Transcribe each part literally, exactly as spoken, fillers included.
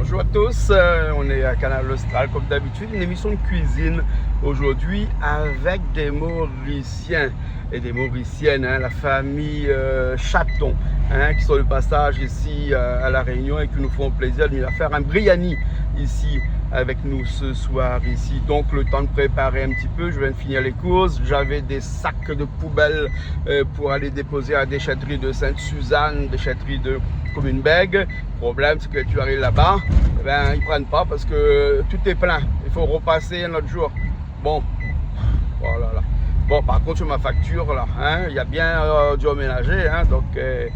Bonjour à tous, euh, on est à Kanal Austral comme d'habitude, une émission de cuisine aujourd'hui avec des Mauriciens et des Mauriciennes, hein, la famille, euh, Chaton, hein, qui sont de passage ici, euh, à La Réunion et qui nous font plaisir de venir faire un briani ici avec nous ce soir ici. Donc le temps de préparer un petit peu, je viens de finir les courses, j'avais des sacs de poubelle, euh, pour aller déposer à la déchetterie de Sainte-Suzanne, déchetterie de Commune Bègue. Problème, c'est que tu arrives là-bas, eh ben, ils prennent pas parce que tout est plein. Il faut repasser un autre jour. Bon, voilà, là. Bon, par contre, sur ma facture, là, hein, il y a bien, euh, dû emménager, hein, donc, euh,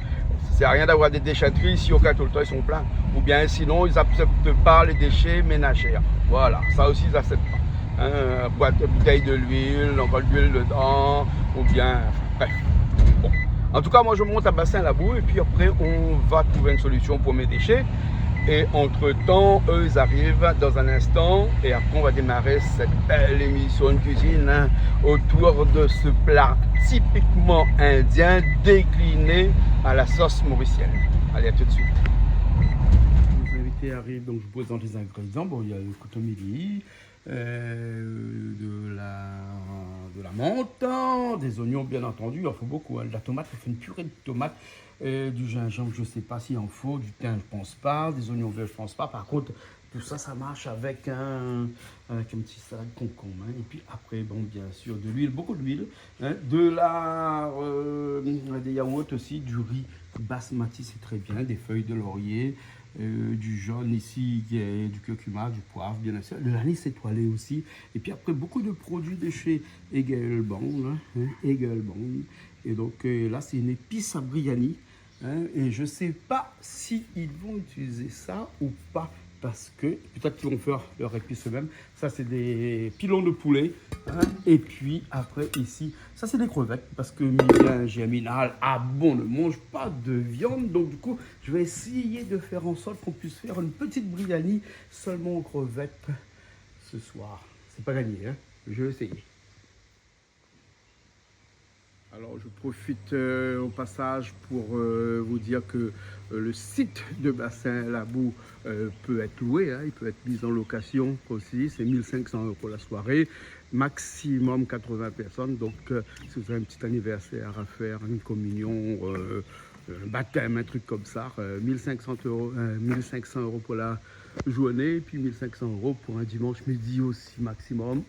ça sert à rien d'avoir des déchetteries si au cas tout le temps ils sont pleins. Ou bien sinon, ils acceptent pas les déchets ménagers. Voilà, ça aussi, ils acceptent pas. Hein, boîte, bouteille de l'huile, encore de l'huile dedans, ou bien, enfin, bref. Bon. En tout cas, moi, je monte à Bassin Labou et puis après, on va trouver une solution pour mes déchets. Et entre-temps, eux, ils arrivent dans un instant. Et après, on va démarrer cette belle émission de cuisine, hein, autour de ce plat typiquement indien décliné à la sauce mauricienne. Allez, à tout de suite. Les invités arrivent, donc je vous présente les ingrédients. Bon, il y a le kotomili, euh, de la, de la menthe, hein, des oignons, bien entendu, il en faut beaucoup, hein. De la tomate, on fait une purée de tomates, euh, du gingembre, je sais pas s'il en faut, du thym, je pense pas, des oignons verts, je pense pas. Par contre, tout ça, ça marche avec un, avec un petit salade concombre, hein. Et puis après, bon, bien sûr, de l'huile, beaucoup d'huile, hein, de la, euh, des yaourts aussi, du riz basmati, c'est très bien, des feuilles de laurier, euh, du jaune ici, qui est du curcuma, du poivre, bien sûr, de l'anis étoilé aussi. Et puis après, beaucoup de produits de chez Egelband, hein, hein, Egelband. Et donc, euh, là, c'est une épice à briani, hein, et je sais pas si ils vont utiliser ça ou pas, parce que peut-être qu'ils vont faire leur épice eux-mêmes. Ça, c'est des pilons de poulet, hein. Et puis après, ici, ça, c'est des crevettes, parce que mi vien Germinal, ah bon, ne mange pas de viande. Donc, du coup, je vais essayer de faire en sorte qu'on puisse faire une petite briani seulement aux crevettes ce soir. C'est pas gagné, hein. Je vais essayer. Alors, je profite, euh, au passage pour, euh, vous dire que, euh, le site de Bassin Labou, euh, peut être loué, hein, il peut être mis en location aussi. C'est mille cinq cents euros la soirée, maximum quatre-vingts personnes. Donc, euh, si vous avez un petit anniversaire à faire, une communion, euh, un baptême, un truc comme ça, euh, mille cinq cents euros, euh, mille cinq cents euros pour la journée, et puis mille cinq cents euros pour un dimanche midi aussi, maximum,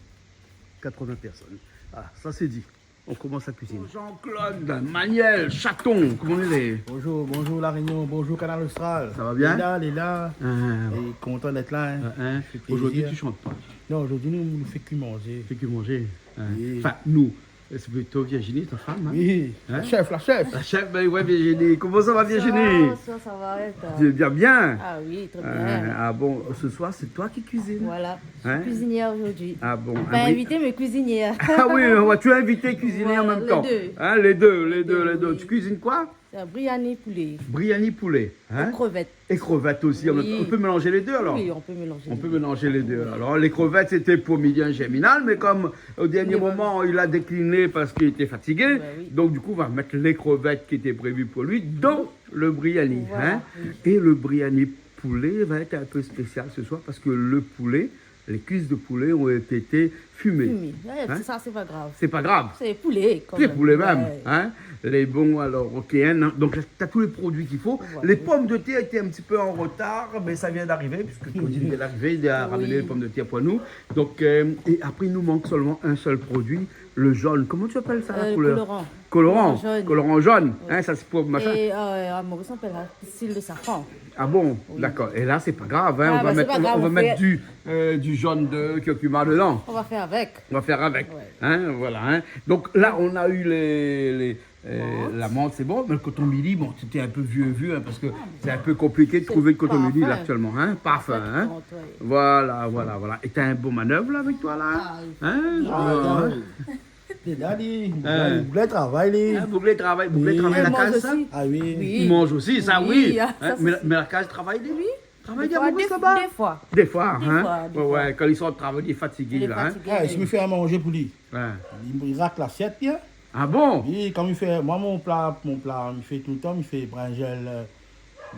quatre-vingts personnes. Ah, ça c'est dit. On commence la cuisine. Jean-Claude Maniel Chaton, koman i lé ? Bonjour, bonjour La Réunion, bonjour Kanal Austral. Ça va bien ? Lé la, lé la. Ah. É kontan d'èt la, hein. Ah, hein. Sa fé plézir. Aujourd'hui, tu chantes pas ? Non, zordi nou, nou fé ke manzé. Fé ke manzé, hein. Oui. Enfin, nous. C'est plutôt Virginie, ta femme, hein ? Oui, la chef, la chef. La chef, ben ouais, Virginie. Comment ça va, Virginie ? Bonsoir, bonsoir, ça va, et toi ? Bien, bien. Ah oui, très bien. Euh, ah bon, ce soir, c'est toi qui cuisines ? Voilà. Hein ? Je suis cuisinière aujourd'hui. Ah bon, un bri- Pas invitée, mais cuisinière. Ah oui, ouais, tu es invitée et cuisinière en même temps. Voilà, les deux. Hein, les deux, les deux, les deux. Les deux, oui. Tu cuisines quoi ? C'est un briani poulet. Briani poulet, hein ? Aux crevettes. Et crevettes aussi, en même temps. Oui. On peut mélanger les deux, alors ? Oui, on peut mélanger les deux. On peut mélanger les deux. Alors, les crevettes, c'était pour Mylène Germinal, mais comme au dernier moment, il a décliné parce qu'il était fatigué, bah oui, donc du coup, on va mettre les crevettes qui étaient prévues pour lui dans le briani, hein ? Voilà, oui. Et le briani poulet va être un peu spécial ce soir parce que le poulet, les cuisses de poulet ont été fumées. Fumées. Ouais, hein ? Ça, c'est pas grave. C'est pas grave. C'est poulet, quand même. C'est poulet même, hein ? Ouais. Lé bon, alors, ok, hein, non, donc, t'as tous les produits qu'il faut. Voilà. Les pommes de terre étaient un petit peu en retard, mais ça vient d'arriver, puisque Claudine vient d'arriver, elle a ramené les pommes de terre pour nous. Oui. Donc, euh, et après, il nous manque seulement un seul produit, le jaune. Comment tu appelles ça, la couleur ? Euh, colorant. Colorant. Colorant jaune. Colorant jaune. Oui. Hein, ça, c'est pour machin. Et, euh, à Maurice, on appelle ça cils de safran. Ah bon ? Oui. D'accord. Et là, c'est pas grave, hein, on va mettre, on va, on va mettre du, euh, du jaune de curcuma dedans. Ah, bah, c'est pas grave, on fait, on va faire avec. On va faire avec. Ouais. Hein, voilà, hein. Donc là, on a eu les, les, euh, la menthe, c'est bon, mais le kotomili, bon, c'était un peu vieux, vieux, hein, parce que c'est un peu compliqué de trouver le kotomili, là, actuellement, hein. Ah, c'est pas fin, hein. Parfum, hein. Voilà, voilà, voilà. Et t'as un beau manœuvre, là, avec toi, là. Ah oui. Hein ? Ah, ouais. Lé la, li, boug la, li travay, li. Ah, boug la travay, boug la travay la kaz, sa ? Oui. Ah oui. Oui. Li manz osi, sa, oui. Oui, ah, sa, sé sir. Hein, mé la kaz i travay, li ? Oui. Travay, li, a Maurice, laba ? Défoi, défoi. Défoi, hein ? Défoi, défoi. Ouais, ouais, kan li sort travay, li lé fatigé, la, hein ? Lé fatigé, oui. Ah, si mi fé a manzé pou li. Ouais. Li, li rat lasièt, li, hein ? Ah bon ? Oui, kan mi fé, moin, mon pla, mon pla, mi fé toultan, mi fé brinzèl, euh,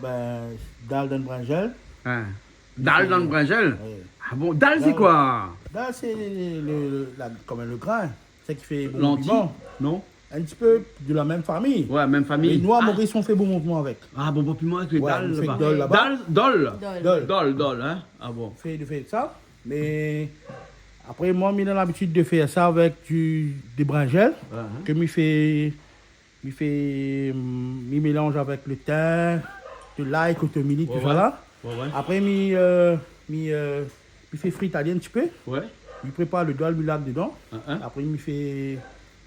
ben, dal dan brinzèl. Ouais. Dal dan brinzèl ? Oui. Ah bon, dal, sé koi ? Dal, sé le, le, la, konm le grin. Sak i fé bonbon piman. Lanti, non ? In ti pé de la mèm famiy. Ouais, mèm famiy. Mé nou, a Moris, nou fé bonbon piman avèk. Ah, bonbon piman avèk le dal laba. Dal, dal. Dol. Dol, dol, hein ? Ah bon. Fé, fé sa. Mé apré, moin, mi néna labitid de fé sa avèk du, de brinzèl, ke mi fé, mi fé, mm, mi mélanz avèk le tin, de lay, kotomili, tout sa la. Ouais, ouais. Apré, mi, euh, mi, euh, mi fé frit ali in ti pé. Ouais. Mi prépar le dol, mi lav dedan. Apré, mi fé,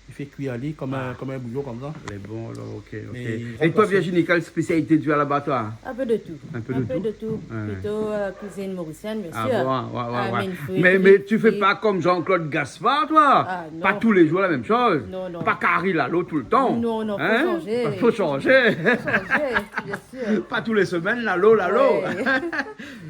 mi fé kui ali konm in, konm in bouyon konmsa. Lé bon, alor, OK, OK. É toi, Virginie, kèl spésialité ou na laba, toi ? In pé de tout. In pé de tout ? In pé de tout. Ouais. Plito, euh, kuizine morisièn, bien sir. Ah bon, ouais, ouais, ouais. Mé, mé tu fais pas comme Jean-Claude Gaspard, toi ? Ah, non. Pas tous les jours la même chose. Non, non. Pas kari lalo tout le temps. Non, non, fo shanzé. Fo shanzé. Fo shanzé, bien sir. Pas tous les semaines, lalo, lalo. Ouais.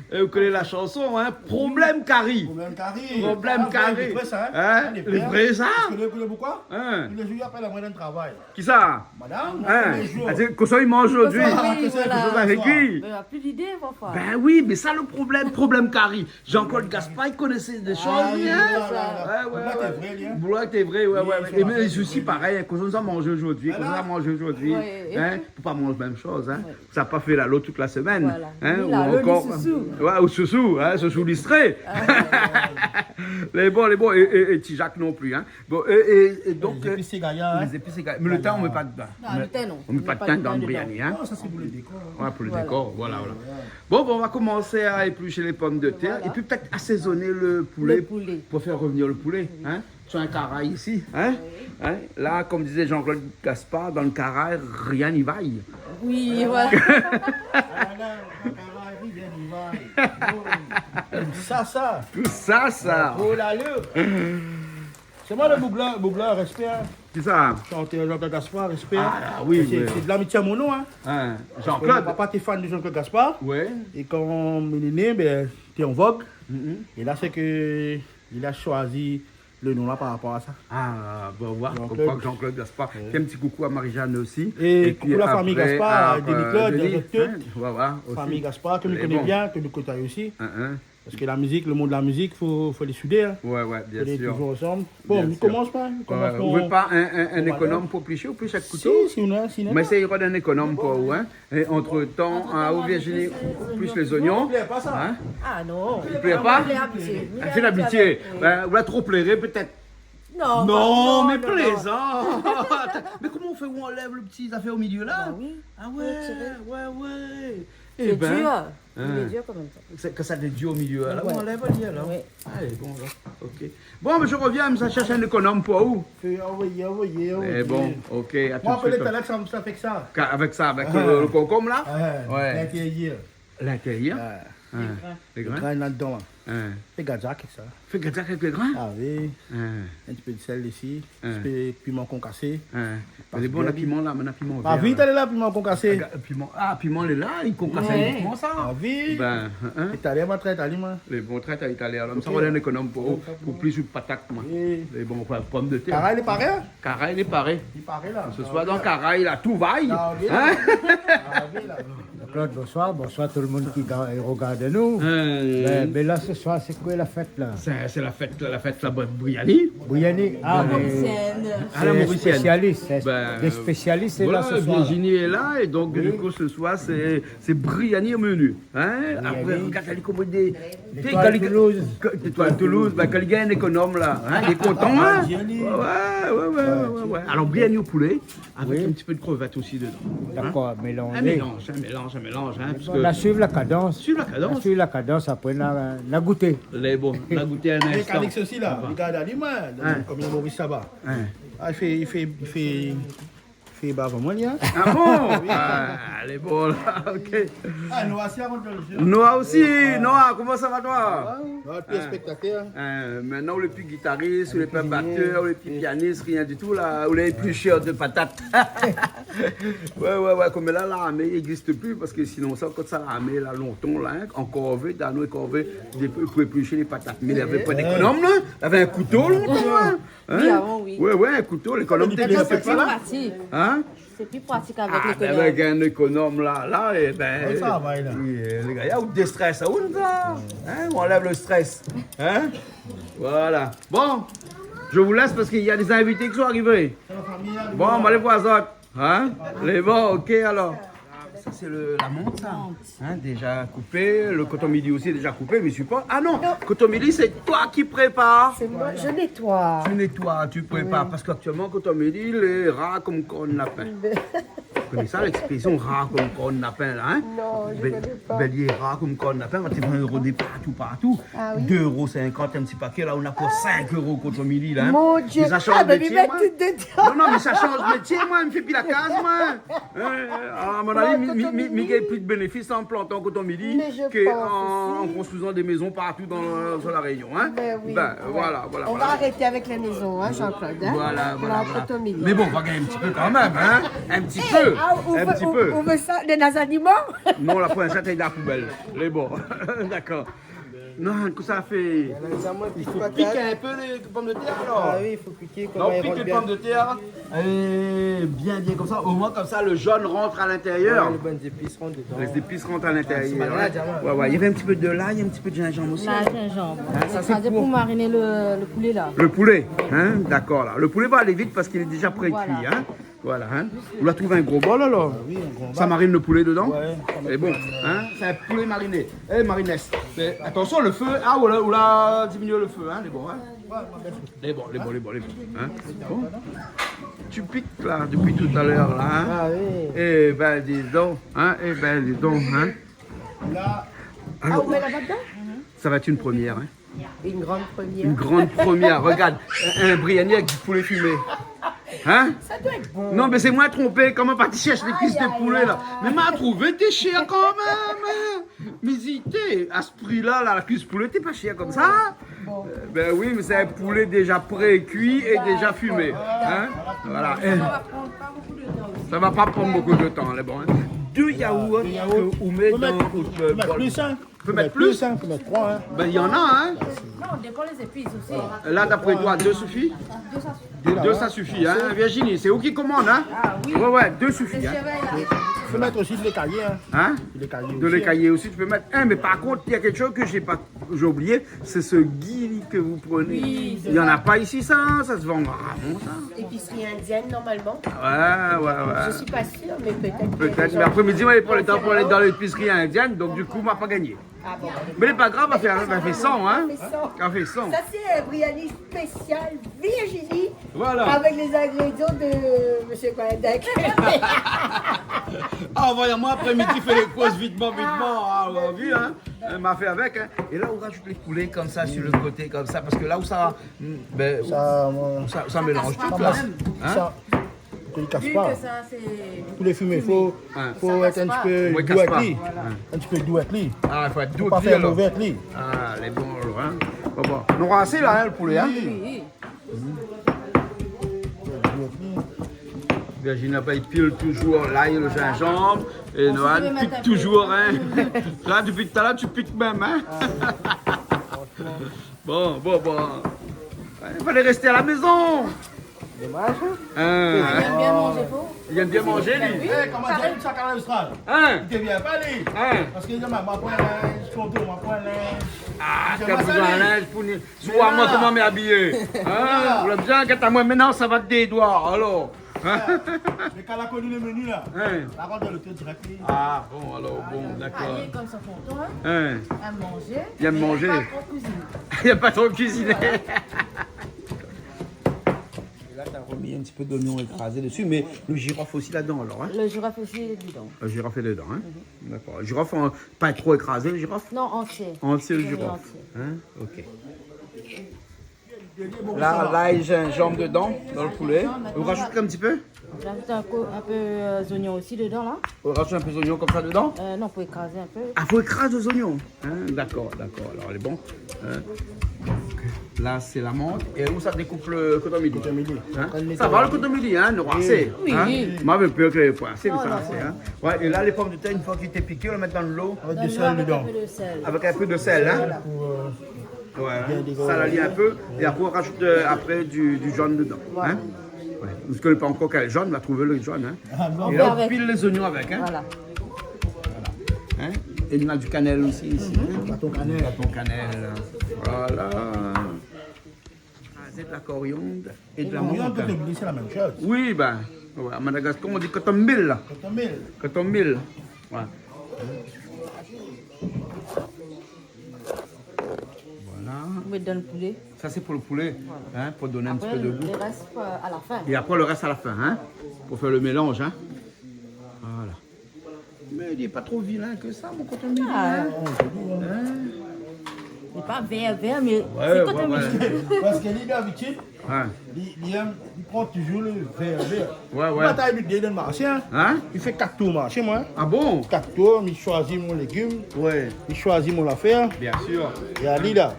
É ou koné la shanson, hein ? Problèm kari. Problèm kari. Problèm kari. Ah, lé vré sa, hein ? Lé vré sa ? Parske le, le, poukoi ? Hein ? Le zour i apèl amoin dan le travay. Kisa ? Madam, hein ? Kosa i manz zordi ? Kosa i manz zordi ? Kosa avèk ki ? Mé la, pli lidé, parfoi. Ben oui, mé sa le problèm, problèm kari. Jean-Claude Gaspard, i koné dé shoz, hein ? Ah, oui, voilà, voilà. Ouais, ouais, ouais. Ou la, té vré, li, hein. Ou la, té vré, ouais, ouais. É mé osi, parèy, hein, kosa nou la manzé zordi, kosa nou la manzé zordi, hein ? Pou pa manz mèm shoz, hein ? Sa pa fé lalo tout la semèn, hein, ou ankor, ni lalo, ni sousou. Ouais, ou sousou, hein, sousou listré. Ah, ouais, ouais, ouais. Lé bon, lé bon, é, é, é ti Jak non pli, hein. Bon, é, é, é donk, lé zépis, sé gayar, hein. Lé zépis, sé gayar. Mé le tin, ou mèt pa dedan. Non, le tin, non. Ou mèt pa dedan dan le briani, hein. Non, sa sé pou le dékor, hein. Ouais, pou le dékor, voilà, voilà. Ouais, ouais. Bon, ben, on va commencer à éplucher les pommes de terre et puis peut-être assaisonner le poulet pour faire revenir le poulet, hein. Sur un caray ici, hein ? Oui. Hein ? Là, comme disait Jean-Claude Gaspard, dans le caray, rien n'y vaille. Oui, voilà. Ah, la, la, la, la, rien n'y vaille. Tout sa, sa. Tout sa, sa. Oh la la. Sé moin le boug-la, boug-la, respé, hein. Kisa ? Shantèr Jean-Claude Gaspard, respé, hein. Ah, oui, oui. Sé, sé de lamitié a mon non, hein. Hein, Jean-Claude. Parske mon papa té fan de Jean-Claude Gaspard. Ouais. É kan mi lé né, ben, té an vog. Mm. É la, sé ke li la shoizi le non la par rapor a sa. Ah, ben, voilà, konm koi Jean-Claude Gaspard. Ouais. Fé in ti koukou à Marie-Jeanne aussi. É pi koukou la fami Gaspard, euh, Denis-Claude, Denis, hein, tout. Voilà, aussi. Fami Gaspard, ke nou koné bien, ke nou koté osi. Hein, hein. Parske la mizik, le mond la mizik, fo, fo lé soudé, hein. Ouais, ouais, bien sir. Fo lé toujour ansanm. Bien sir. Bon, nou komans pa, nou komans pa. Ouais, ouais. Ou vé pa in, in, in ékonom pou plish, ou plish avèk kouto ? Si, si, ou néna, si, ou néna. Mé sé, i rod in ékonom pou ou, hein. É antretan, ah, ou, Virginie, ou plish lé zoignon. Hein ? Ah non. Ou plish pa ? Ah, sé labitid. Ben, ou la tro pléré, pétèt. Non, non, mé non, non. Mé koman ou fé, ou anlèv le ti zafèr o milié la ? Bah oui. Ah ouais, ouais, ouais. Sé dir. Hein. Lé dir kan mèm, sa. Sé ke sa lé dir o milié la, ou anlèv ali, alor. Oui. Alé, bon, alor. OK. Bon, mé mi revien, mi sa shèrsh in ékonom pou ou. Fé, anvoyé, anvoyé, anvoyé. Eh bon, OK, à tout de suite. Moin, apèl talèr, sa, sa fé ke sa. Ka-, avèk sa, avèk le, le konkonm la ? Ah. Ouais. Lintérièr. Lintérièr ? Ah. Hein. Lé grin. Lé grin la dedan la. Hein. Fé gazak avèk sa. Fé gazak avèk lé grin ? Ah oui. Hein. In ti pé de sèl isi, in ti pé piman konkasé. Hein. Mé lé bon, la piman la, mé la piman vèr la. Ah, vit, alé la, piman konkasé. Ah, piman, ah, piman lé la, i konkas anikman sa. Ah oui. Ben, hein. É talèr, ma trèt ali, moin. Lé bon, trèt ali talèr. Alor, sa va in ékonom pou, pou plish out patat, moin. Oui. Lé bon, pom de tèr. Karay lé paré, hein ? Karay lé paré. Lé paré la. Se soir dan karay la, tout vaye. Ah oui la. Hein ? Ah oui la. Claude, bonsoir. Bonsoir tout le monde ki ga-, i rogard anou. Euh. Ben, ben la, se soir, sé koi la fèt la ? Sé, sé la fèt, la fèt la, bri-, briani. Briani. Ah, la morisièn. Sé spésialis, sé dé spésialis lé la se soir la. Virginie lé la, é donk, du kou, se soir, sé, sé briani o menu. Hein ? Briani. Apré, rogard ali koman i dé-, Létoil Toulouse. Létoil Toulouse, ben, kan li gingn in ékonom la, hein, li lé kontan, hein ? Ah, briani. Ouais, ouais, ouais. Alor, briani o poulé. Avèk in ti pé de krevèt osi dedan. Hein ? Dakor, mélanzé. In mélanz, in mélanz, in mélanz, hein, parske... Bon, nou va suiv la kadans. Suiv la kadans. Nou va suiv la kadans, apré nou va, nou va gouté. Lé bon, nou va gouté in instan. É Calix osi la, rogard ali, moin, konm Moris laba. Hein. Ah, i fé, i fé, i fé, i fé bav amoin, li, hein. Ah bon ? Oui. Ah, lé bon la, OK. Ah, nou osi, avan de le jeu. Noah osi, Noah, koman sa va, toi ? Sa va ? Noah, pi spéktatèr. Hein, mintnan, ou lé pi gitaris, ou lé pi batèr, ou lé pi pianis, rien du tout la, ou lé pi shèrshèr de patat. Ouais, ouais, ouais, konm la, larmé i égzis pi, parske sinonsa, kan sa larmé la, lontan la, hein, an korvé, dan nout korvé, pou éplish lé patat. Mé lavé pa d'ékonom la, lavé in kouto lontan, hein. Hein ? Oui, avan, oui. Ouais, ouais, in kouto, lékonom té égzis pa la. Sa, sé pratik. Hein ? C'est plus pratique avec l'économe. Ah, ben, avec un économe, là, là, eh ben, oui, ça va, là. Oui, euh, les gars, il y a de stress, ça, ou ça ? Hein, on enlève le stress. Hein ? Voilà. Bon, je vous laisse parce qu'il y a des invités qui sont arrivés. Bon, on va aller voir ça. Hein ? Les bons, ok, alors. Ça, c'est le, la menthe, ça. Menthe. Hein, déjà coupé. Le kotomili aussi est déjà coupé, mais je suis pas. Ah non, non. Kotomili, c'est toi qui prépares. C'est moi, je nettoie. Tu nettoies, tu prépares. Oui. Parce qu'actuellement, kotomili, il est ras comme corne lapin. Mais vous connaissez ça, l'expression ras comme corne lapin, là, hein ? Non, je connais pas. Bélier ras comme corne lapin, quand tu vas rôder partout, partout. Ah oui ? Deux euros cinquante un petit paquet, là, on a pour cinq euros kotomili, là, hein. Mon Dieu. Mais ça change de métier, moi. Ah, ben, ils mettent tout dedans. Non, non, mais ça change de métier, moi, il me fait plus la case, moi. Euh, à mon avis, mi, mi, mi, mi gingn pli de bénéfis an plantan kotomili ke an, an konstruizan dé mézon partou dan, sur La Réunion, hein. Mais je pense aussi. Ben oui, ouais. Ben, voilà, voilà, voilà. On va arrêter avec les maisons, hein, Jean-Claude, hein. Voilà, voilà, voilà. Kotomili. Mais bon, on va gagner un petit peu quand même, hein. Un petit peu. Eh, ah, ou veut, ou, ou veut ça, des animaux ? Non, la prochaine, c'est la poubelle. Les bons. D'accord. Non, kosa i fé ? Il faut piquer un peu les pommes de terre, alors. Ah oui, il faut piquer. Là, on pique les pommes de terre. Et bien, bien comme ça. Au moins, comme ça, le jaune rentre à l'intérieur. Ouais, les bonnes épices rentrent dedans. Les épices rentrent à l'intérieur. Ah, c'est malade, hein. Ouais, ouais. Il y avait un petit peu de l'ail, un petit peu de gingembre aussi. L'ail, gingembre. Hein, ça, c'est pour mariner le, le poulet, là. Le poulet, hein, d'accord, là. Le poulet va aller vite parce qu'il est déjà pré-cuit, hein. Voilà. Voilà, hein. Ou la trouv in gro bol, alors ? Ah oui, un grand bol. Ça marine le poulet dedans ? Ouais, ça marine. C'est bon, hein ? C'est un poulet mariné. Eh, marinette. Mais attention, le feu. Ah, ou la, ou la diminué le feu, hein, les bons, hein ? Les bons, les bons, les bons, les bons, hein ? Bon. Tu piques, là, depuis tout à l'heure, là, hein ? Ah oui. Eh ben, dis donc, hein ? Eh ben, dis donc, hein ? Là. Alors, ah, on met là-bas dedans ? Ça va être une première, hein ? Une grande première. Une grande première. Regarde, un, un briani avec du poulet fumé. Hein ? Ça doit être bon. Non, mais c'est moi trompé. Comment pas tu cherches les cuisses de poulet, là ? Aïe, aïe, aïe. Mais m'a trouvé, t'es cher quand même, hein. Mais zité, à ce prix-là, là, la cuisse poulet, t'es pas cher comme ça, hein ? Bon. Euh, ben oui, mais c'est un poulet déjà pré-cuit et déjà fumé. Hein ? Voilà. Ça va prendre pas beaucoup de temps aussi. Ça va pas prendre beaucoup de temps, les bons, hein. Deux yaourts que ou met dans votre bol. Deux yaourts. Faut mettre plus, hein. Peut mettre plus, hein, peut mettre trois, hein. Ben, il y en a, hein. Non, on dépend les épices aussi. Là, d'après toi, deux suffit ? Deux, ça suffit. Deux, ça suffit, hein. Virginie, c'est où qui commande, hein ? Ah oui. Ouais, ouais, deux suffit, hein. Faut mettre aussi de lait caillé, hein. Hein ? De lait caillé aussi, hein. De lait caillé aussi, tu peux mettre. Hein, mais par contre, il y a quelque chose que j'ai pas, j'ai oublié, c'est ce gui que vous prenez. Oui, c'est ça. Il y en a pas ici, ça, ça se vend rarement, ça. Épicerie indienne, normalement. Ouais, ouais, ouais. Je suis pas sûre, mais peut-être qu'il y a des gens qui font ça, non ? Peut-être, mais après-midi, moi, j'ai pas le temps pour aller dans l'épicerie indienne, donc du coup, on m'a pas gagné. Ah bon. Mais c'est pas grave, on va faire, on va faire cent, hein. On fait cent. On fait cent. Ça, c'est un briani spécial Virginie, voilà, avec les ingrédients de monsieur Coindec. Ah, envoyez-moi après-midi, fais les courses vitement, vitement. Ah, ouais, oui, hein. Euh, m'a fait avec, hein. Et là, on rajoute les poulets comme ça, sur le côté, comme ça, parce que là où ça, mm, ben, ça, ça, ça mélange tout, là. Hein ? Ça, i kas pa. Vu que ça, c'est fumé. Pou lé fimé, fo, fo èt in ti pé dou èk li. Voilà. In ti pé dou èk li. Ah, fo èt dou èk li, alor. Fo pa fé mové èk li. Ah, lé bon, alor, hein. Bon, bon. Nou nora asé la, hein, le poulé, hein. Oui, oui. Virginie, ben, i pil toujour lay, le jinjanm, é Noël i pik toujour, hein. Là, depuis tout à l'heure, tu piques même, hein. Bon, bon, bon. Ouais, i falé rèsté a la mézon. Domaz, hein. Hein. Ah, li èm bien manzé, fo. Li èm bien manzé, li. Oui. Eh, koman i di sa, Kanal Austral ? Hein ? Li vien pa, li. Hein ? Parske li di, ma, ma pran linz, tonton, ma pran linz. Ah, kan ou la bezoin linz pou nou. Soi, moin, koman mi abiyé ? Hein ? Voilà. Ou la bezoin, gèt amoin, mintnan, sa va dé doi, alor. Hein ? Mé kan la koni le menu, la, la rant dan lotèl dirèk, li. Ah, bon, alor, bon, dakor. Ah, li lé konm sa, tonton, hein ? Hein ? I èm manzé, mé i èm pa tro kuiziné. Li èm pa tro kuiziné. Et là, t'as remis un petit peu d'oignon écrasé dessus, mais le girofle aussi là-dedans, alors, hein ? Le girofle aussi est dedans. Le girofle est dedans, hein ? Mhm. D'accord. Le girofle, hein, pas trop écrasé, le girofle ? Non, entier. Entier, le girofle. Entier. Hein ? Ok. Là, l'ail, gingembre dedans, dans le poulet. Vous rajoutez un petit peu ? On rajoute un coup, un peu, euh, les oignons aussi dedans, là. On rajoute un peu d'oignons comme ça dedans ? Euh, non, faut écraser un peu. Ah, faut écraser les oignons. Hein, d'accord, d'accord. Alors, elle est bon. Hein. Là, c'est la menthe. Et où ça découpe le kotomili ? Kotomili. Hein ? Ça va, le kotomili, hein, noir, c'est, hein ? Oui. Moi, j'avais peur que le poisson, mais ça, c'est, hein. Ouais, et là, les pommes de terre, une fois qu'il était piqué, on le met dans l'eau. Avec du sel dedans. Avec un peu de sel, hein ? Sel pour, euh, Ouais, hein. Bien dégoût. Ça, là, il y a un peu. Et après, on rajoute, euh, après du, du jaune dedans. Voilà. Hein ? Parske lé pa ankor kèl zone, nou va trouv lo zone, in. Ah, non. É la, ou pil lé zoignon avèk, in. Voilà. Voilà. In ? É nou na di kanèl osi isi, in. Baton kanèl. Baton kanèl. Voilà. Ah, sé de la koriand é de la mant. Koriand, kotomili, sé la mèm shoz. Oui, bin, ouais, à Madagascar, on dit kotomili. Kotomili. Kotomili. Ouais. Voilà. Ou mèt dan lo poulé. Sa, sé pou lo poulé, in, pou done in ti pé de gou. Apré, lo rès, euh, à la fin. É apré, lo rès à la fin, in, pou fé lo mélanz, in. Voilà. Mé li lé pa tro vilin ke sa, mon kotomili, in. Ah. Li lé pa vèr, vèr, mé sé kotomili. Ouais, ouais. Parske li, dabitid, li, li èm, li pran touzour lo vèr, vèr. Ouais, ouais. Moin la batay dé dan lo marshé, in. In ? Li fé kat tour marshé, moin. Ah bon ? Kat tour, mi shoizi mon légim. Ouais. Mi shoizi mon afèr. Bien sûr. É ali la,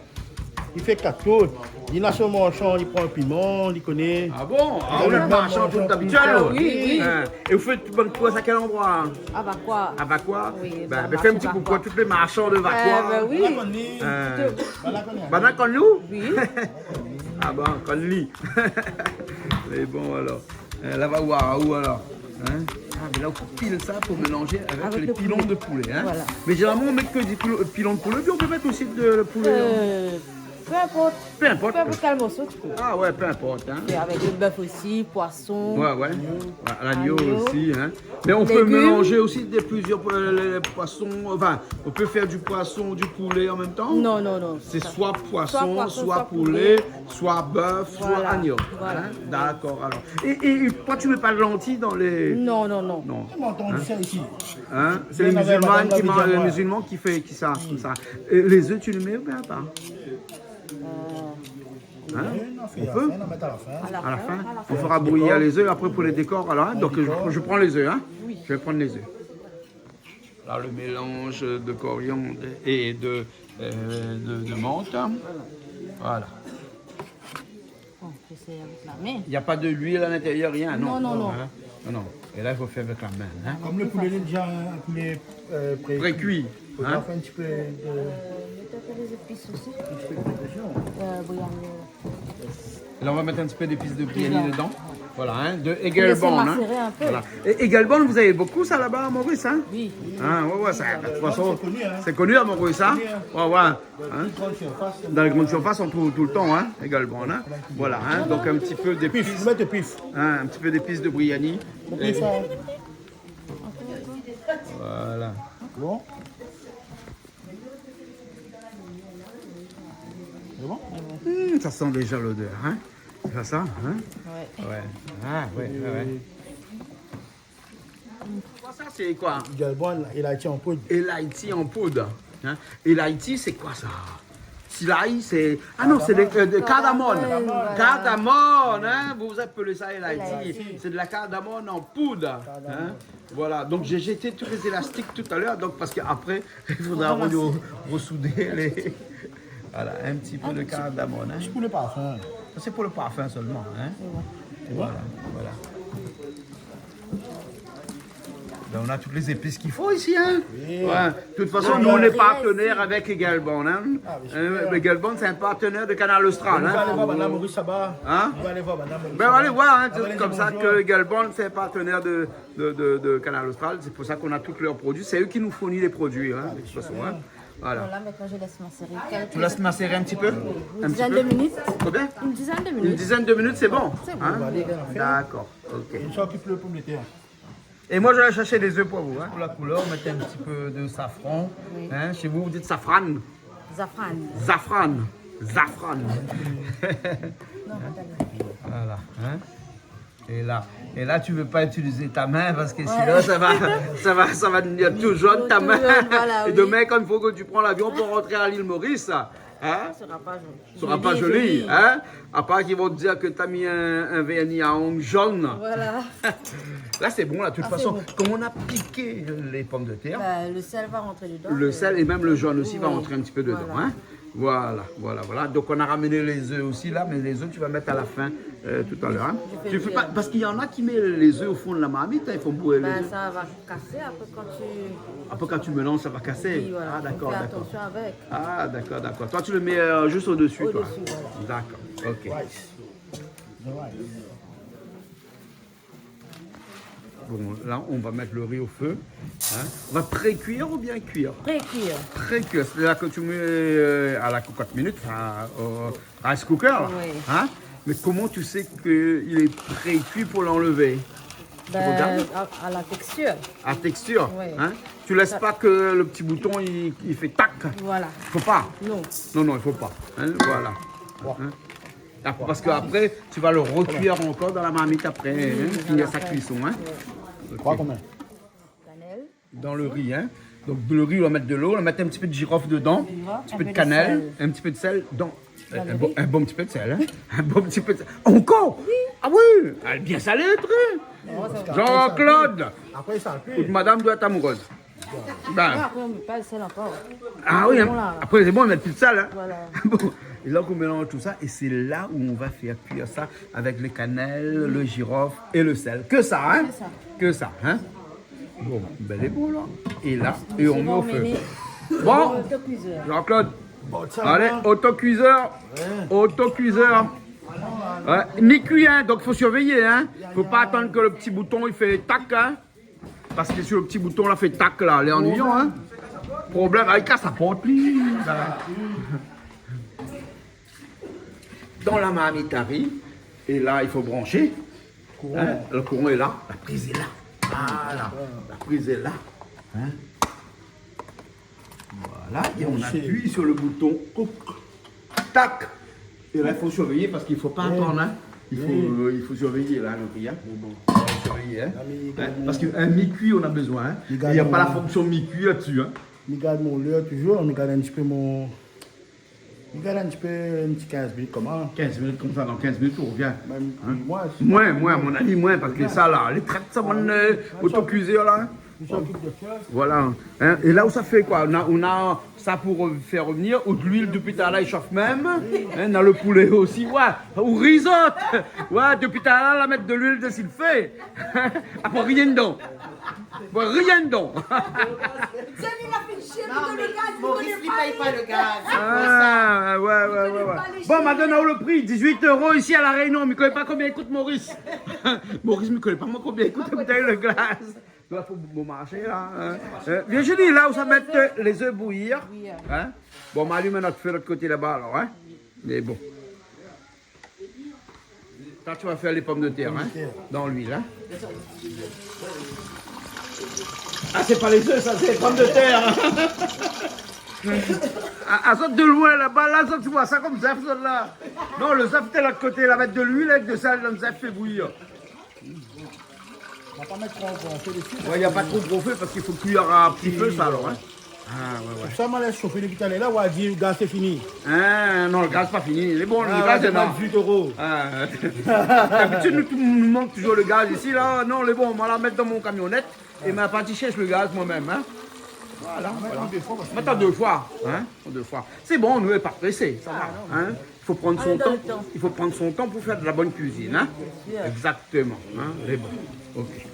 li fé kat tour. Li na son marshand, li pran piman, li koné. Ah bon ? Ah, ou lé marshand, tout abitid, alor. Oui, oui. In. É ou fé tout bann kours à quel endroit ? À Vacoas. À Vacoas ? Oui, bin, fé in ti koukou à tout lé marshand de Vacoas. Euh, bin oui. Banna i koné anou ? Oui. Ah bon, i koné. Mé bon, alor. Euh, la va voir, ou alor. In ? Ah, mé la, ou pil sa pou mélanzé avèk lé pilon de poulé, in. Avèk lé pilon. Voilà. Mé zénéralman, ou mèt ke di pilo-, pilon de poulé, oubien ou pé mèt osi de poulé, in ? Euh, peu importe. Peu importe. Peu importe kèl morso ou vé. Ah ouais, peu importe, in. É avèk lo bèf osi, poison. Ouais, ouais. Agno. Ouais, l'agneau aussi, in. Mé ou pé mélanzé osi de plizièr, euh, lé poison, enfin, ou pé fé di poison, di poulé an mèm tan ? Non, non, non. Sé soi poison, soi poulé, soi bèf, soi agno. Voilà, voilà. In ? Dakor, alor. É, é, é toi, tu mets pas de lentilles dans les... Non, non, non. Non. Moin la antann sa isi. In ? Sé lé mizilman ki man-, lé mizilman ki fé, ki sa, konmsa. É lé zèf, tu les mets ou bien pas ? Euh, In ? Oui, non, on fait à la fin, on va mettre à la fin. À la fin ? À la fin. On fera bouillir les œufs après pour les décors, alors, hein. Donc, je, je prends les œufs, hein. Oui. Je vais prendre les œufs. Là, le mélange de coriandre et de, euh, de, de menthe, hein. Voilà. Bon, je sais avec la main. Il n'y a pas de l'huile à l'intérieur, rien, non ? Non, non, non. Hein ? Non, non. Et là, il faut faire avec la main, hein. Comme le poulet, il est déjà un poulet, euh, pré-cuit. Pré-cuit, hein. Faut faire un petit peu de... Euh, mettre un peu les épices aussi. Un petit peu de pression. Euh, oui, on... Là, on va mettre un petit peu d'épices de Briani dedans. Voilà, hein, de Egelborn, hein. Laissez macérer un peu. Voilà. Et Egelborn, vous avez beaucoup ça là-bas à Maurice, hein ? Oui. Hein, ouais, ouais, ça, de toute façon, c'est connu, hein. C'est connu à Maurice, hein ? Connu, hein. Ouais, ouais. Dans les grandes surfaces. Dans les grandes surfaces, on trouve tout le temps, hein, Egelborn, hein. Voilà, hein, donc un petit peu d'épices. Pif, mets de pif. Hein, un petit peu d'épices de Briani. Oubli sa. Voilà. Bon. C'est bon ? Hmm, ça sent déjà l'odeur, hein ? C'est pas ça, hein ? Ouais. Ouais. Ah, ouais, ouais, ouais. Ça, c'est quoi ? Egelborn, laïti en poudre. Et laïti en poudre, hein ? Et laïti, c'est quoi ça ? Si l'ail, c'est... Ah non, c'est de, euh, de cardamone. Cardamone, voilà. Cardamone, hein ? Vous appelez ça laïti. Laïti. C'est de la cardamone en poudre, hein ? Cardamone. Voilà, donc j'ai jeté tous les élastiques tout à l'heure, donc parce qu'après, il faudra re-, ressouder les... Voilà, un petit peu de cardamone, hein. C'est pour le parfum. Ça, c'est pour le parfum seulement, hein. C'est bon. C'est bon. Voilà, voilà. Ben, on a toutes les épices qu'il faut ici, hein. Oui. Ouais. De toute façon, nous, on est partenaire avec Egelborn, hein. Ah, mais super. Euh, Egelborn, c'est un partenaire de Canal Austral, hein. On va aller voir Madame Maurice là-bas. Hein ? On va aller voir Madame Maurice là-bas. Ben, allez voir, hein, c'est comme ça que Egelborn, c'est un partenaire de de, de, de Canal Austral. C'est pour ça qu'on a tous leurs produits. C'est eux qui nous fournissent les produits, hein, de toute façon, hein. Voilà. Voilà, maintenant je laisse macérer quelques... Tu laisses macérer un petit peu ? Une dizaine de minutes. Combien ? Une dizaine de minutes. Une dizaine de minutes, c'est bon, hein ? C'est bon. D'accord, ok. On s'occupe le pomme de terre. Et moi, je vais chercher des œufs pour vous, hein. Pour la couleur, mettez un petit peu de safran. Oui. Hein, chez vous, vous dites safran. Zafran. Zafran. Zafran. Non, attendez. Voilà, hein. Et là, et là, tu veux pas utiliser ta main parce que sinon, ça va, ça va, ça va devenir tout jaune, ta main. Tout jaune, voilà, oui. Et demain, quand il faut que tu prends l'avion pour rentrer à l'île Maurice, hein, sera pas joli. Sera pas joli, hein. À part qu'ils vont te dire que t'as mis un, un vernis à ongles jaune. Voilà. Là, c'est bon, là, de toute façon, comme on a piqué les pommes de terre, le sel va rentrer dedans, le sel et même le jaune aussi va rentrer un petit peu dedans, hein. Voilà, voilà, voilà. Donc, on a ramené les œufs aussi là, mais les œufs, tu vas mettre à la fin, euh, tout à l'heure, hein. Tu fais pas, parce qu'il y en a qui met les œufs au fond de la marmite, hein, il faut brûler les œufs. Ben, ça va casser après quand tu... Après, quand tu mélanges, ça va casser. Oui, voilà. Ah, d'accord, d'accord. Faut faire attention avec. Ah, d'accord, d'accord. Toi, tu le mets, euh, juste au-dessus, toi. Au-dessus, voilà. D'accord, ok. Rice. The rice. Bon, là, on va mettre le riz au feu. Hein. On va pré-cuire ou bien cuire ? Pré-cuire. Pré-cuire, c'est-à-dire que tu mets, euh, à la cocotte minute, enfin, au rice cooker, là, oui, hein ? Mais comment tu sais qu'il est pré-cuit pour l'enlever ? Tu regardes ? Ben, à, à la texture. À texture, oui, hein ? Tu laisses pas que le petit bouton, il, il fait tac. Voilà. Faut pas. Non. Non, non, il faut pas. Hein, voilà. Bon. Hein ? Parce qu'après, tu vas le recuire encore dans la marmite après, hein, finir sa cuisson, hein. Oui. Ok. Trois combien ? Cannelle. Dans le riz, hein. Donc, le riz, on va mettre de l'eau, on va mettre un petit peu de girofle dedans, un petit peu de cannelle, un petit peu de sel. Dans le riz. Un bon, un bon petit peu de sel, hein. Un bon petit peu de sel. Encore ? Oui. Ah oui, elle est bien salée, le truc. Non, ça va. Jean-Claude. Après, ça pue. Ou madame doit être amoureuse. Ben. Ah, après, on met pas le sel encore. Ah oui, hein. Bon, là. Après, c'est bon, on met plus de sel, hein. Voilà. Bon. Et là, on mélange tout ça et c'est là où on va faire cuire ça avec le cannelle, le girofle et le sel. Que ça, hein ? Que ça. Que ça, hein ? Bon, ben, les bons, là. Et là, et on met au feu. Bon, autocuiseur. Jean-Claude, bon, ça va. Allez, autocuiseur. Ouais. Autocuiseur. Ouais, mi-cuit, hein, donc faut surveiller, hein. Faut pas attendre que le petit bouton, il fait tac, hein. Parce que si le petit bouton la fait tac là, lé annuiyan, hein. Problème, ah, i kas la port, li. Dans la marmite à riz, et là, il faut brancher. Courant. Hein, le courant est là, la prise est là. Voilà, la prise est là. Hein. Voilà, et on appuie sur le bouton. Tac. Et là, il faut surveiller parce qu'il faut pas attendre, hein. Il faut, euh, il faut surveiller, là, le riz, hein. Bon, bon. Il faut surveiller, hein. Hein, parce qu'un mi-cuit, on a besoin, hein. Il y a pas la fonction mi-cuit là-dessus, hein. Mi gard mon lèr toujour, mi gard in ti pé mon, mi gard in ti pé, in ti kinz minit koman. Kinz minit konmsa, dan kinz minit, ou revien. Mèm plis, moin, moin, à mon avis, moin, parce que ça, là, les traites, ça, on, euh, autocuiseur, là. Voilà. Hein, et là où ça fait quoi ? On a, on a ça pour, euh, faire revenir, ou de l'huile depuis tout à l'heure, il chauffe même. Hein, on a le poulet aussi. Ouais, ou risotto. Ouais, depuis tout à l'heure, la mettre de l'huile dessus le feu. Après, rien dedans. Bon, rien dedans. Jenny la fine chier, Maurice, li pèy pa le gaz. Ah, ouais, ouais, ouais, ouais. Bon, madame, ou le prix, dix-huit euros ici à La Réunion. Mi koné pa konbien i kout, Maurice. Maurice, mi koné pa, moin, konbien i kout in boutèy le gaz. Donk, fo bon marché, la, hein. Euh, Virginie, là où ça met, euh, les œufs bouillir, hein. Bon, ma alim nout fé lot koté laba, alor, hein. Mé bon. Toi, tu vas faire les pommes de terre, hein, dans l'huile, hein. Ah, c'est pas les œufs, ça, c'est les pommes de terre. Ah, ah, zot de loin, laba, la, zot, tu vois ça comme ça, zot, là. Non, le zèf, c'est l'autre côté, là, mettre de l'huile avec de sel dans le zèf, fait bouillir. On va pas mettre trop gros feu dessus. Ouais, y a pas trop gros feu parce qu'il faut cuire à petit feu, ça, alors, hein. Ah, ouais, ouais. Sa ma lès shofé dopi talèr la, ou la di gaz sé fini. Hein, non, le gaz pa fini. Lé bon, le gaz lé la. Dix-huit euros. Ah. D'habitude, nou, nou mank toujour le gaz isi, la. Non, lé bon, ma la mèt dan mon kamionèt é ma parti shèrsh le gaz moin-mèm, hein. Voilà, voilà. Mèt an dé foi, hein, an dé foi. Sé bon, nou lé pa présé, sa va, hein. Il faut prendre son temps. Il faut prendre son temps pour faire de la bonne cuisine, hein. Exactement, hein, lé bon. Ok.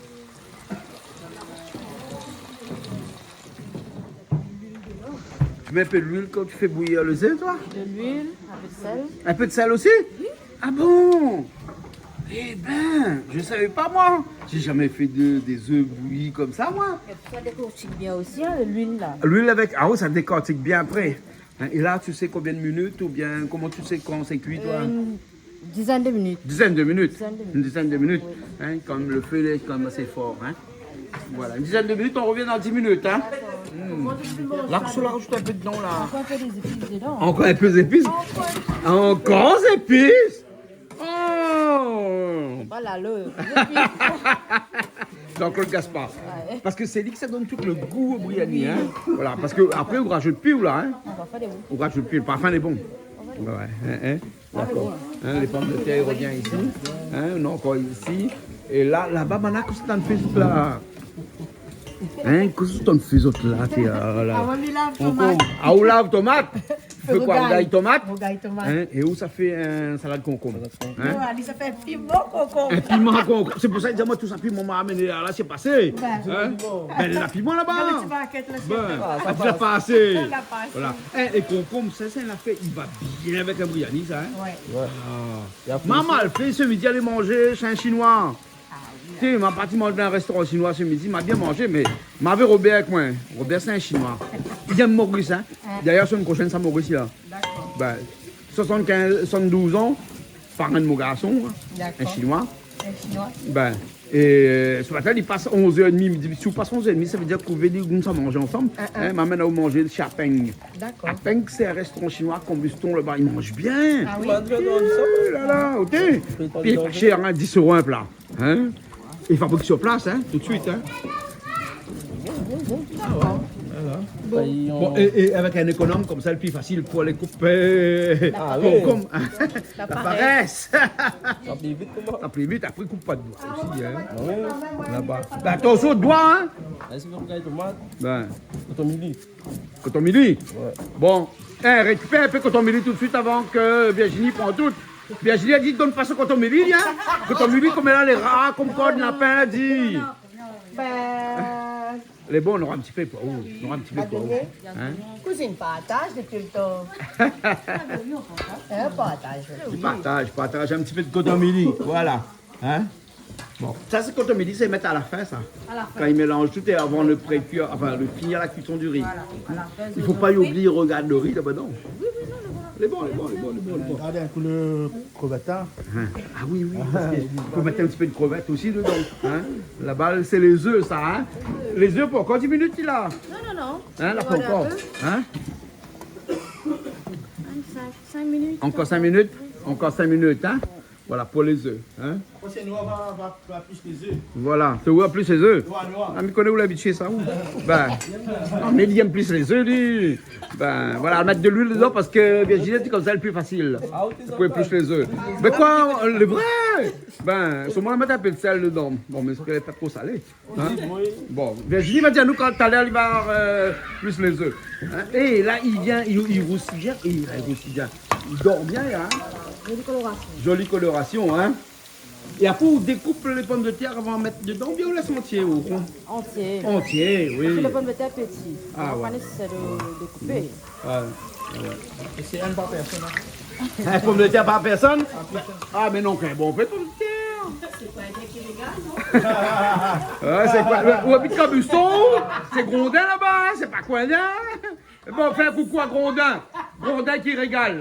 Tu mets un peu d'huile quand tu fais bouillir les œufs, toi ? De l'huile, un peu de sel. Un peu de sel aussi ? Oui. Ah bon ? Eh ben, je savais pas, moi. J'ai jamais fait de, des œufs bouillis comme ça, moi. Et puis ça décortique bien aussi, hein, l'huile, là. L'huile avec, ah oui, ça décortique bien après. Hein, et là, tu sais combien de minutes ou bien comment tu sais quand c'est cuit, toi ? Euh, une dizaine de minutes. Dizaine de minutes. Dizaine de minutes. Une dizaine de minutes. Oui. Hein, comme le feu, il est quand même assez fort, hein. Voilà, une dizaine de minutes, on revient dans dix minutes, hein. D'accord. Hmm. Là, tu rajoutes un peu dedans, là. Encore un peu des épices dedans. Encore un peu d'épices. Encore. Encore des épices. Oh. Voilà, le, les épices. Jean-Claude Gaspard. Ouais. Parce que c'est lui que ça donne tout le goût au biryani, hein. Oui. Voilà, parce que après, on rajoute plus, là, hein. On va faire des bons. On rajoute plus, le parfum est bon. Ouais, hein, hein. D'accord. Hein, les pommes de terre, il revient ici. Hein, non, encore ici. Et là, là-bas, maintenant, qu'est-ce que t'as fait, là ? Hein, qu'est-ce que t'as fait, là, t'es, euh, là ? Ah, ouais, mais là, tomate. Ah, ou lav tomat. Fé koi, rougay. Rougay tomat. Rougay tomat. Hein, é ou sa fé in salad konkonm. Hein ? Non, ali sa fé in piman konkonm. In piman konkonm. Sé pou sa li di amoin tout sa piman ma amenn la, la, sé pasé. Ben, la piman laba. Gard le ti bakèt la, sé pasé. Voilà. Hein, é konkonm, sa, sa, la fé, li va bien avèk in biryani, sa, hein ? Ouais. Ah. Ma mal fé, sé midi, alé manzé shé in Shinoi. Ah, Ti, ma parti manz dan in restoran sinoi se midi, ma bien manzé, mé mavé Robert avèk moin. Robert, sé in Sinoi. Li vien Moris, in. Dayèr, semèn proshèn, sa Moris, la. Dakor. Bin, soixante-quinze, soixante-douze an, parin de mon garson, in. Dakor. In Sinoi. In Sinoi. Bin, é, eu, se matin, li pas onz èr édmi. Mi di, si ou pas onz èr édmi, sa vé dir k'ou vé di, nou sa manz ansanm. In, in. In, ma amenn aou manzé shé Apeng. Dakor. Apeng, sé in restoran sinoi, Cambuston, laba, i manz bien. A oui. Ou la, la, OK. Pi pa shèr, in, dis euro in pla. In ? I fabrik sir plas, in, tout suit, in. Dakor. Voilà. Bon. Bon, é, é avèk in ékonom konmsa, lé pli fasil pou alé koup, eu, konm, la parès. Sa pli vit, koman ? Sa pli vit, apré koup pa d'doi osi, in. A oui. Laba. Bin, atansion doi, in. Èske ou gingn tomat ? Bin. Koton mili. Koton mili ? Ouais. Bon. É, rékipèr in pé koton mili tout suit avan ke Virginie pran tout. Virginie la di, donn pa son koton mili, in. Koton mili, konm la, lé rar, konm kord lapin la di. Non, non, non. Bin. Lé bon, nora in ti pé pou ou. Nora in ti pé pou ou. In ? Kouzine, partaz dépi lo tan. In, partaz. Partaz, partaz in ti pé de koton mili. Voilà. In ? Bon, sa sé koton mili, sé mèt a la fin, sa. A la fin. Kan i mélanz tout é avan lo pré-kui, anfin, lo fini la kuison du ri. Voilà, a la fin. I fo pa oublié, rogard lo ri laba, non ? Oui, oui, non, lé bon. Lé bon, lé bon, lé bon, lé bon, lé bon. Gard in kou lo krevèt, in. In ? A oui, oui, parske i fo mèt in ti pé de krevèt osi dedan, in. Laba sé lé zèf, sa, in. Lé zèf pou ankor dis minit, la. Non, non, non. In, la, pa ankor. Voilà, in pé. In ? Cinq, cinq minutes. Ankor cinq minutes ? Ankor cinq minutes, in ? Voilà, pou lé zèf, in ? Apré, sé noir, va, va, va plis lé zèf. Voilà, sé ou plis lé zèf. Noir, noir. A, mi koné ou labitié sa, ou. Bin, non, mé li èm plis lé zèf, li. Bin, voilà, mèt de luil dedan parske Virginie la di konmsa lé pli fasil. A, OK, sa va. Pou plis lé zèf. Mé koi, lé vré ? Bin, solman mèt in pé de sèl dedan. Bon, mé sé pa tro salé. In ? Oui. Bon, Virginie va dir anou kan talèr li va, eu, plis lé zèf. In ? É la, li vien, li, li rousi bien. É la, li rousi bien. Li dor bien, in ? Zoli kolorasion. Zoli kolorasion, in ? É apré, ou dékoup lé pomdetèr avan mèt dedan, oubien ou lès antié, ou ? Antié. Antié, oui. Parske lo pomdetèr lé pti. A, ouais. Pa nésésèr de, de koupé. Ouais, ouais. É sé inn par pèrsone, in. In pomdetèr par pèrsone ? A, mé non, k'in bon pé pomdetèr. Sé pa in trik ki légal, non ? Ouais, sé koi ? Ou abit Cambuston, sé Grondin laba, sé pa Coindin. Bon, fé in koukou a Grondin. Grondin ki régal.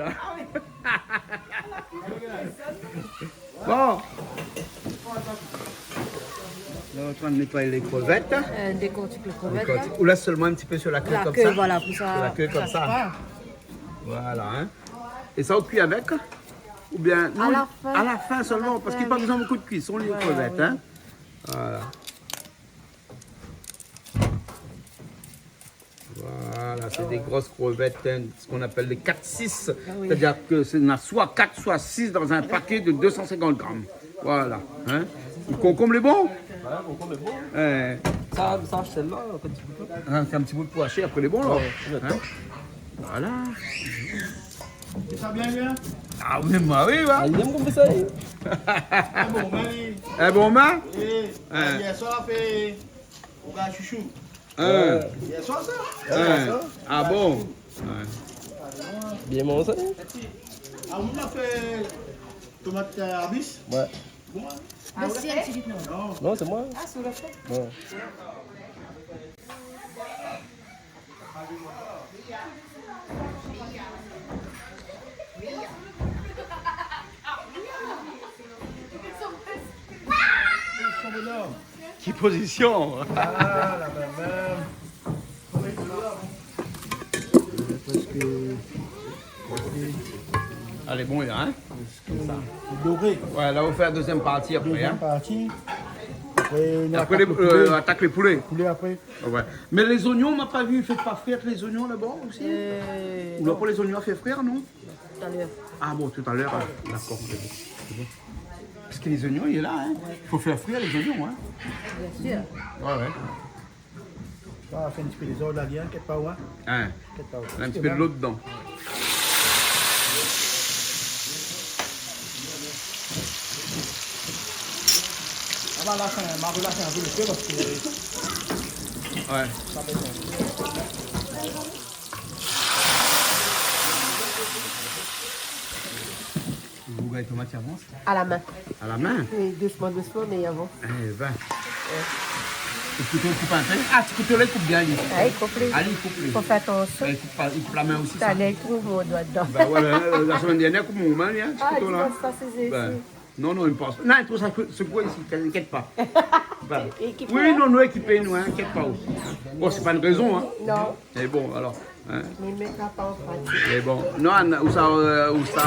Bon. La, ou lé antrin nétoiy lé krevèt. Eu, dékortik lé krevèt, la. Dékortik. Ou lès solman in ti pé sur la ké konmsa. La ké, voilà, pou sa. Sur la ké konmsa. Voilà, in. É sa, ou kui avèk ? Oubien, non, a la fin. A la fin solman, parske pa bezoin bonpé de kuison, lé krevèt, in. Ouais, ouais. Voilà. Voilà, sé dé gro krevèt, in, sak i apèl dé kat sis. A oui. Sétadir ke sé, na soi kat, soi sis dan in paké de deux cent cinquante grammes. Voilà, in. Lo konkonm lé bon ? Ouais, lo konkonm lé bon. In. Sa, sa, sèl-la, an fèt, sé in ti bout pou ashé, apré lé bon, la. Ouais, ouais. In ? Voilà. Sa bien, bien ? A, mé moin, oui, va. A, li èm konmsa, li. É bon, mé li... É bon, mé ? É, in. Yèr soir, la fé Ou gingn shoushou. In. Yèr soir sa. In. A bon ? Ouais. Bien manzé. A, ou la fé tomat, eu, arbis. Ouais. Bon, in. A, ou la fé ? Non. Non, sé moin. A, sé ou la fé ? Ouais. Ki pozision ? A, la mèm, mèm. Prèsk. Alé, bon, la, in ? Konmsa. Doré. Ouais, la, ou fé la dézièm parti apré, in ? Dézièm parti. Apré, nou atak lo poulé. Apré, eu, atak lo poulé. Poulé apré. Ouais. Mé lé zoignon, ma pa vi, i fé pa frir lé zoignon laba osi ? Eu, non. Ou la pa lé zoignon a fé frir, non ? Talèr. A bon, talèr, in. Dakor, sé bon. Sé bon. Parske lé zoignon, li lé la, in. Ouais. I fo fé frir lé zoignon, in. Biensir. Ouais, ouais. Sa va fé in ti pé dézord la, li, in, inkièt pa ou, in. In. Inkièt pa ou. In ti pé dolo dedan. A, ma la fé, ma la fé in pé lo fé parske... Ouais. Sa va fé... Ou Koman i avans ? A la min. A la min ? Oui, dousman, dousman, mé i avans. É bin. Ti kouto i koup in pé. A, ti kouto la i koup bien, li. A, i koup, li. A, li i koup, li. Fo fé atansion. Bin, i koup pa, i koup la min osi, sa. Talèr i trouv mon doi dedan. Bin voilà, la semèn dèrnièr, i koup mon min, li, in ti kouto la. A, di amoin sa, sé... Bin. Non, non, i pans. Non, i trouv sa, se koi isi, inkièt pa. Bin. Ékipé, oui, in ? Non, nou ékipé, nou, in, inkièt pa osi. Bon, sé pa in rézon, in. Non. Mé bon, alor, in. Mé mèt sa pa an pratik. Mé bon, non, ou sa, eu, ou sa,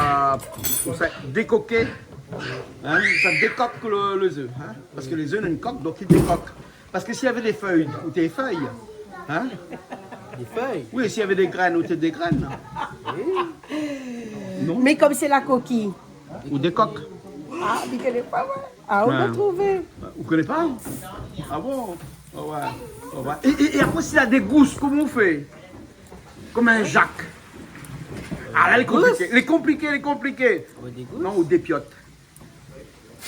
ou sa dékoké, in, ou sa dékok le, le zé, in. Parske le zé néna in kok, donk i dékok. Parske si lavé dé fèy, ou té fèy, in. Dé fèy ? Oui, si lavé dé grèn, ou té dé grèn. Oui. Non. Mé kom sé la kokiy. Ou dékok. A, mi koné pa, moin. A, ou la trouvé. Ou koné pa ? A bon ? A oué. A oué. É, é, é apré, si la dé gous, koman ou fé ? Kom in jak. A la, lé konpliké. Lé konpliké, lé konpliké. Ou dégous ? Non, ou dépiot.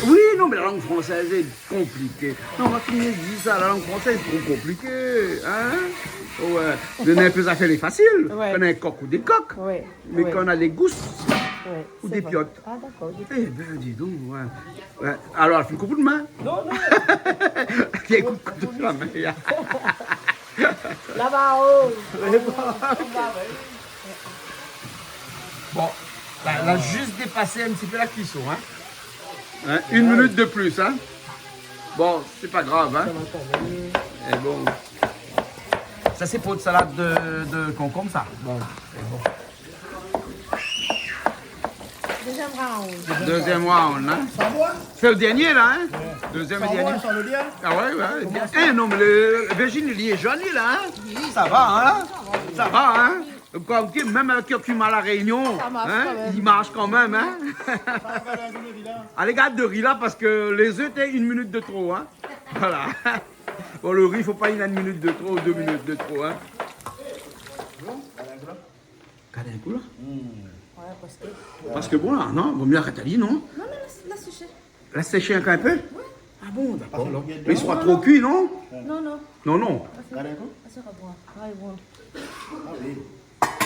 Oui, non, mé la lang fransèz lé konpliké. Non, ma fine di sa, la lang fransèz lé tro konpliké, in ? Oué. Mé in pé zafèr lé fasil. Oué. Kan néna in kok ou dékok. Oué. Mé kan néna dé gous, ou dépiot. Oué, sé vré. A, dakor, ou dépiot. É bin, di donk, oué. Oué. Alor, la fine koup out min ? Non, non. Li koup, koup la min, ya. Laba, o. Bon, la, la zis dépasé in ti pé la kuison, in. In, in minit de plis, in. Bon, sé pa grav, in. Sa va kan mèm. É bon. Sa, sé pou out salad de, de konkonm, sa. Bon, sé bon. Dézièm round. Dézièm round, in. Sa va ? Sé le dèrnié, la, in ? Oué. Dézièm é dèrnié. Sa va, sa va bien ? A oué, oué, bien. Koman sa ? É non, mé le, Virginie, li lé zoli, la, in ? Oui. Sa va, in ? Sa va, in ? Kom ki, mèm avèk kurkuma La Rénion, in, i marsh kan mèm, in ? Sa va, la, de ri la. Alé, gard de ri la, parske le zé té in minit de tro, in. Voilà. Bon, le ri, fo pa in minit de tro, dé minit de tro, in. Gard in kou la. Oué, parske... Parske bon, la, non, vo mié arèt ali, non ? Non, non, lès, lès séshé. Lès séshé ankor in pé ? Oui. A bon, dakor. Parske la, mé i sra tro kui, non ? Non, non. Non, non. Gard in kou. A, sé pa bon. A, lé bon. A oui.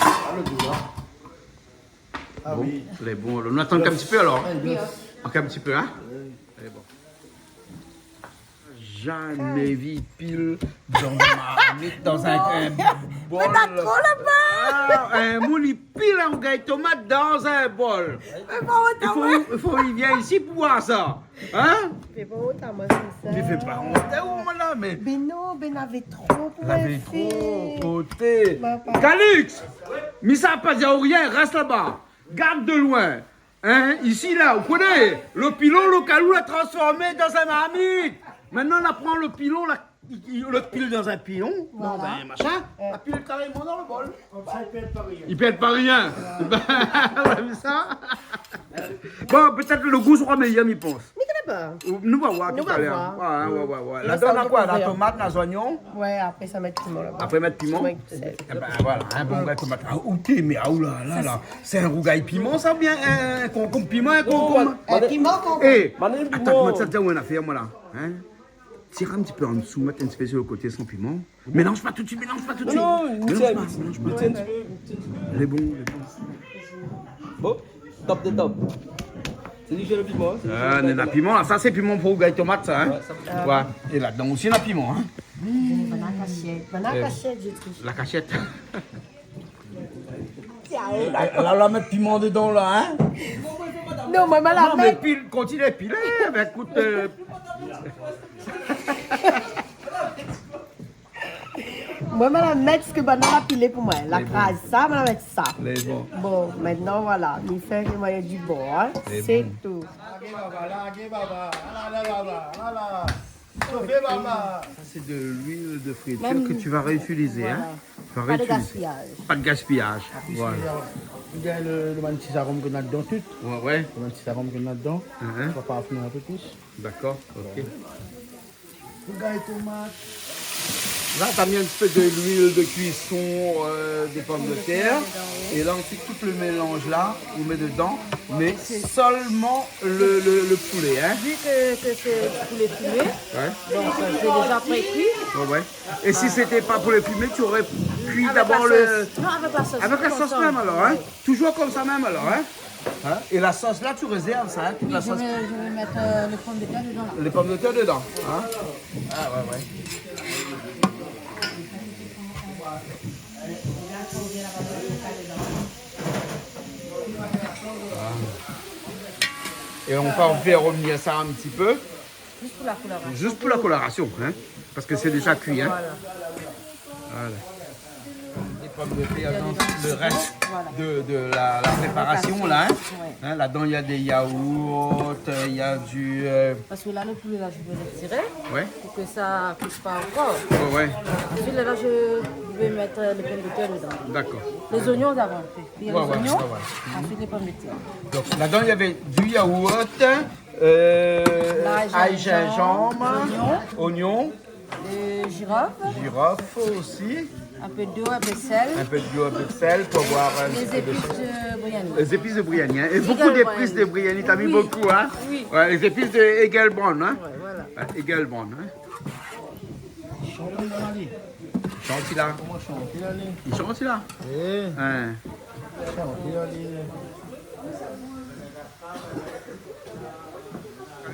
A, le gou, la. A oui. Bon, lé bon. Nou atann in ti pé, alor. A, yes. Ankor in ti pé, in ? Oui. Lé bon. Zamé vi pil dan in marmit, dan in, in bol. Mé na tro laba. A, in moun i pil in rougay tomat dan in bol. Mé pa otan, moin. I fo, i fo i vien isi pou oir sa. In ? Fé pa otan, moin, sé sa. Li fé pa ont, ou, moin la, mé... Bin non, bin navé tro pou... Navé tro, oté. Calix, mi sa pa di aou rien, rès laba. Gard de loin. In, isi la, ou koné, le pilon, le kalou la transformé dan in marmit. Mintnan, la pran le pilon, la, i, i, le pil dan in pilon, dan in mashin, la pil karéman dan le bol. Komsa, i pèrd pa rien. I pèrd pa rien. Bin, ou la vi sa ? Bon, pétèt le gou sra méyèr, mi pans. Mi koné pa. Nou va oir talèr. Nou va oir. Oué, oué, oué, oué. La, sa, nou va dékouvèr. La tomat, lé zoignon. Oué, apré sa mèt piman laba. Apré mèt piman. Oué, sé... É bin, voilà, in bon rougay tomat. A, oté, mé, a, oula, la, la. Sé in rougay piman, sa, oubien in konkonm piman, in konkonm ? Non, in piman konkonm. É, atann, moin sa di aou in afèr, moin, la. In ? Tir in ti pé an dsou, mèt in ti pé su le koté san piman. Mélanz pa tout suit, mélanz pa tout suit. Non, non, mélanz pa, mélanz pa. Mèt in ti pé, mèt in ti pé. Lé bon, lé bon. Bon, top de top. Sé di, zé le piman, sé di, zé le piman. A, néna piman, sa sé piman pou rougay tomat, sa, in ? Oué, sa. Oué. É ladan osi, néna piman, in ? Banna kashèt. Banna kashèt, zé di. La kashèt. La, la, la mèt piman dedan, la, in ? Non, moin, moin la mèt. Non, mé pil, kontinié pilé, bin, ékout, eu, Moin, moin la mèt sak banna la pilé pou moin. La kraz sa, moin la mèt sa. Lé bon. Bon, mintnan, voilà. Mi fé ke moin néna di bor, in. Sé tou. Lé bon. Largé baba, largé baba. Ala, ala, ala, ala. Sofé baba. Ça, c'est de l'huile de friture que tu vas réutiliser, hein. Voilà. Tu vas réutiliser. Pas de gaspillage. Pas de gaspillage. Voilà. Ou gingn le, le bann ti zarom ke néna dedan tout. Oué, oué. Le bann ti zarom ke néna dedan. Ou va parfimé in pé plis. Dakor, oké. Rougay tomat. La, ou la mèt in ti pé de luil de kuison, eu, de pomdetèr. É la, ansuit, tout le mélanz la, ou mèt dedan, mé solman le, le, le poulé, in. Vu ke, ke sé poulé fimé, donk, eu, sé déza prékui. Oué, oué. É si sété pa poulé fimé, ou noré kui dabor le... Avèk la sos. Non, avèk la sos. Avèk la sos mèm, alor, in. Oué. Toujour konmsa mèm, alor, in. Hein ? Et la sauce là, tu réserves ça, hein, toute la sauce. Oui, je vais, je vais mettre, euh, les pommes de terre dedans, là. Les pommes de terre dedans, hein ? Ah ouais, ouais. Ah. Et on peut en faire revenir ça un petit peu. Juste pour la coloration. Juste pour la coloration, hein, parce que c'est déjà cuit, hein. Voilà. Voilà. Les pommes de terre dans le reste de, de la, la préparation, là, hein. Ouais. Hein, là-dedans, il y a des yaourts, euh, il y a du, euh, Parce que là, le poulet, là, je vais retirer pour que ça cuise pas encore. Ouais, ouais. Ensuite, là, là, je vais mettre, euh, les pommes de terre dedans. D'accord. Les oignons d'abord, on fait cuire les oignons, ensuite les pommes de terre. Ouais, ouais, ouais. Donc, là-dedans, il y avait du yaourt, Euh, l'ail, gingembre, oignon, euh, girofle aussi. Un peu d'eau, un peu de sel. Un peu d'eau, un peu de sel pour avoir un petit peu de sel. Les épices de Briani. Les épices de Briani, hein. Et beaucoup d'épices de Briani, t'as mis beaucoup, hein. Oui. Ouais, les épices de Eagle Brown, hein. Ouais, voilà. Ouais, Eagle Brown, hein. Chanti la. Koman chanti la, li ? Li chanti la. Eh. Hein. Chanti la, li.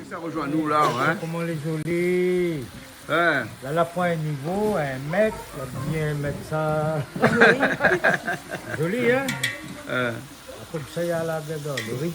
Sa i rozoinn anou la, hein. Koman lé zoli. Hein. La, la pran in nivo, in mèt, la bien mèt sa. Zoli, hein. Hein. Apré sa, i a la, le, le ri.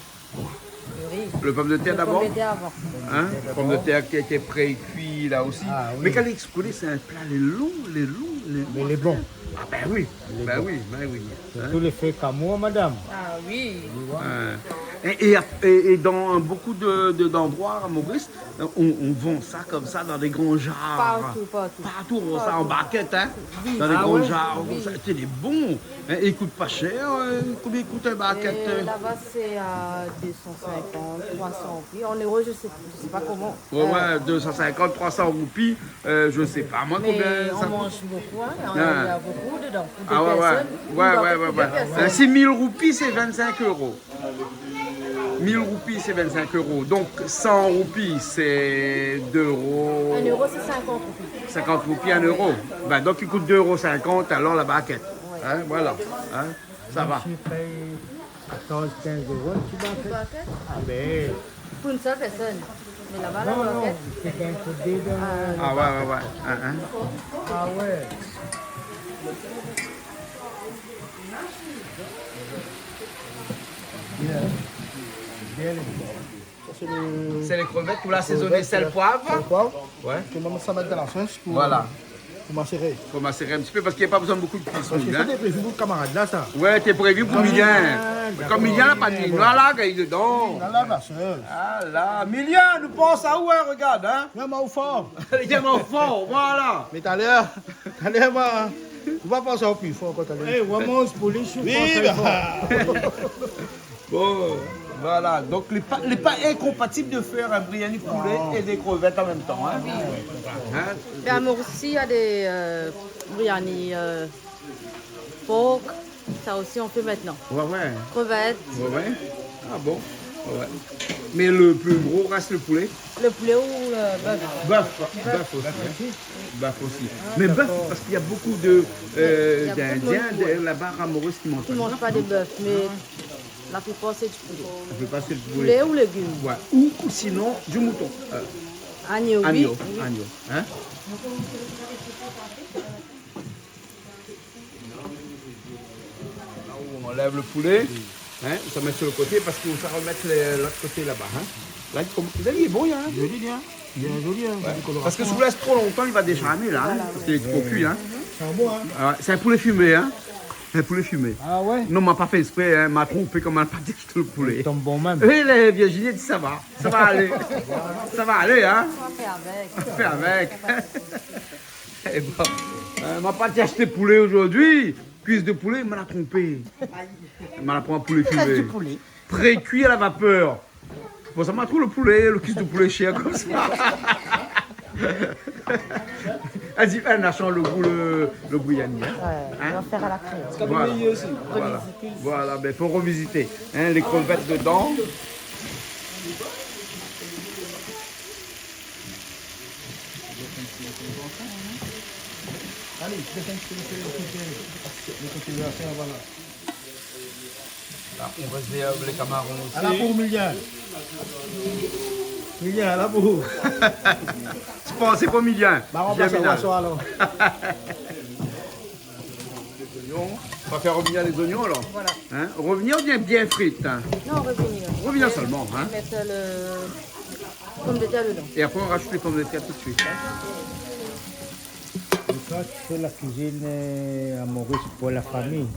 Le ri. Le pomdetèr dabor. Le pomdetèr avan. Hein ? Pomdetèr dabor. Pomdetèr ki a été pré-kui la osi. Ah, oui. Mé kan lé ékspozé, sé in pla, lé lon, lé lon, lé lon. Mé lé bon. Ah ben oui. Lé bon. Ben oui, ben oui. Hein ? Sirtou lé fèy kamour, madam. Ah oui. Ou voi ? Hein. Et, et, et, et dans beaucoup de, de, d'endroits à Maurice, euh, on, on vend ça comme ça dans des grands jarres. Partout, partout. Partout, on vend ça en barquette, hein. Partout. Oui. Dans des grands jarres, comme ça. Ah ouais ? Oui. Té, lé bon. Hein, i kout pa shèr, euh, konbien i kout in barkèt, euh ? Euh, laba, sé a deux cent cinquante, trois cents roupies. En euros, je sais, je sais pas comment. Ouais, ouais, deux cent cinquante, trois cents roupies, euh, je sais pas, moi, combien ça coûte. Mais on mange beaucoup, hein. Il y a beaucoup dedans. Pour deux personnes, une barquette pour deux personnes. Ah ouais, ouais. Ouais, ouais, ouais, ouais. Hein, c'est mille roupies, c'est vingt-cinq euros. Mille roupies, c'est vingt-cinq euros. Donc, cent roupies, c'est deux euros. Un euro, c'est cinquante roupies. Cinquante roupies, un euro. Ben, donc, i kout deux euros cinquante, alors, la barquette. Ouais. Hein, voilà. Hein, ça va. Moin, mi pèy quatorze, quinze euros, in ti barkèt. Barkèt ? Ah ben. Pour une seule personne. Mais là-bas, la barquette. Non, non, c'est bien que deux dans la barquette. Ah ouais, ouais, ouais. Hein, hein. Ah ouais. Bien. Bien, les gars. Ça, c'est le... C'est les crevettes, tout là, assaisonné, sel, poivre. Sel, poivre. Ouais. Que maman, ça met dans la sauce pour, voilà, pour macérer. Pour macérer un petit peu, parce qu'il y a pas besoin de beaucoup de cuisson, hein. Parce que ça, té prévu pour le camarade là, ça. Ouais, té prévu pour Milien. Ah, d'accord. Comme Milien la pa ni, là, là, gay dedans. Là, là, ma sœur. Ah là, Milien, nou pans aou, hein, regarde, hein. Viens, ma enfant. Viens, ma enfant, voilà. Mais tout à l'heure, tout à l'heure, va, on va penser au plus fort quand on est... Eh, on mange pour les choux, oui, pas très fort. Bon, voilà. Donc, lé pa, lé pa incompatible de faire un biryani poulet et des crevettes en même temps, hein. Ah oui. Hein ? Ben, à Maurice aussi, il y a des, euh, biryani, euh, porc. Ça aussi, on fait maintenant. Ouais, ouais. Crevettes. Ouais, ouais. Ah bon ? Ouais, ouais. Mais le plus gros reste le poulet. Le poulet ou le bœuf. Bœuf, bœuf aussi, hein. Bœuf aussi. Ah, d'accord. Mais bœuf, parce qu'il y a beaucoup de, euh, d'Indiens, de, là-bas, à Maurice, qui mangent pas de bœuf. Qui mangent pas de bœuf, mais la plupart, c'est du poulet. La plupart, c'est du poulet. Poulet ou légumes. Ouais. Ou, ou sinon, du mouton. Euh, agneau, oui. Agneau, oui. Agneau, hein. Là où on enlève le poulet, hein, ça met sur le côté parce qu'on va remettre le, l'autre côté là-bas, hein. Là, il faut, vous avez, il est bon, hein. Joli, hein. Bien joli, hein, ouais. Joli coloration, hein. Parce que si on laisse trop longtemps, il va décharner, là, hein, parce qu'il est trop cuit, hein. Voilà. Sent bon, hein. Ah, c'est un poulet fumé, hein. Un poulet fumé. Ah ouais ? Non, ma pa fé ésprè, hein, ma tronpé koman la pa di le poulet. I tonm bon mèm. Oui, la Virginie di, ça va, ça va aller. Ça va aller, hein. On va faire avec. On va faire avec. Eh ben, euh, ma pa di ashté poulé zordi. Kuis de poulé, ma la tronpé. Ma la pran poulé fimé. Rès du poulet. Pré-kui a la vapèr. Bon, sa ma trouv le poulé, le kuis de poulé shèr konmsa. Èl di, èl na shanj le gou, le, le briani, hein. Ouais, on va faire à la créole. Voilà. Voilà, ben, fo revizité, hein, les crevettes dedans. Allez, fais un petit peu le côté, le côté de la fin, voilà. On réserve les camarons aussi. À la bourre, Milien. Milien, à la bourre. Tu penses pour Milien. Bah, on passe au Germinal. Poisson, alors. On va faire revenir les oignons, alors. Voilà. Hein ? Revenir ou bien, bien frites, hein ? Non, revenir. Revenir seulement, hein ? Après, mettre le pomme de terre dedans. Et après, on rajoute les pommes de terre tout de suite, hein ? Et toi, tu fais la cuisine, euh, à Maurice pour la famille.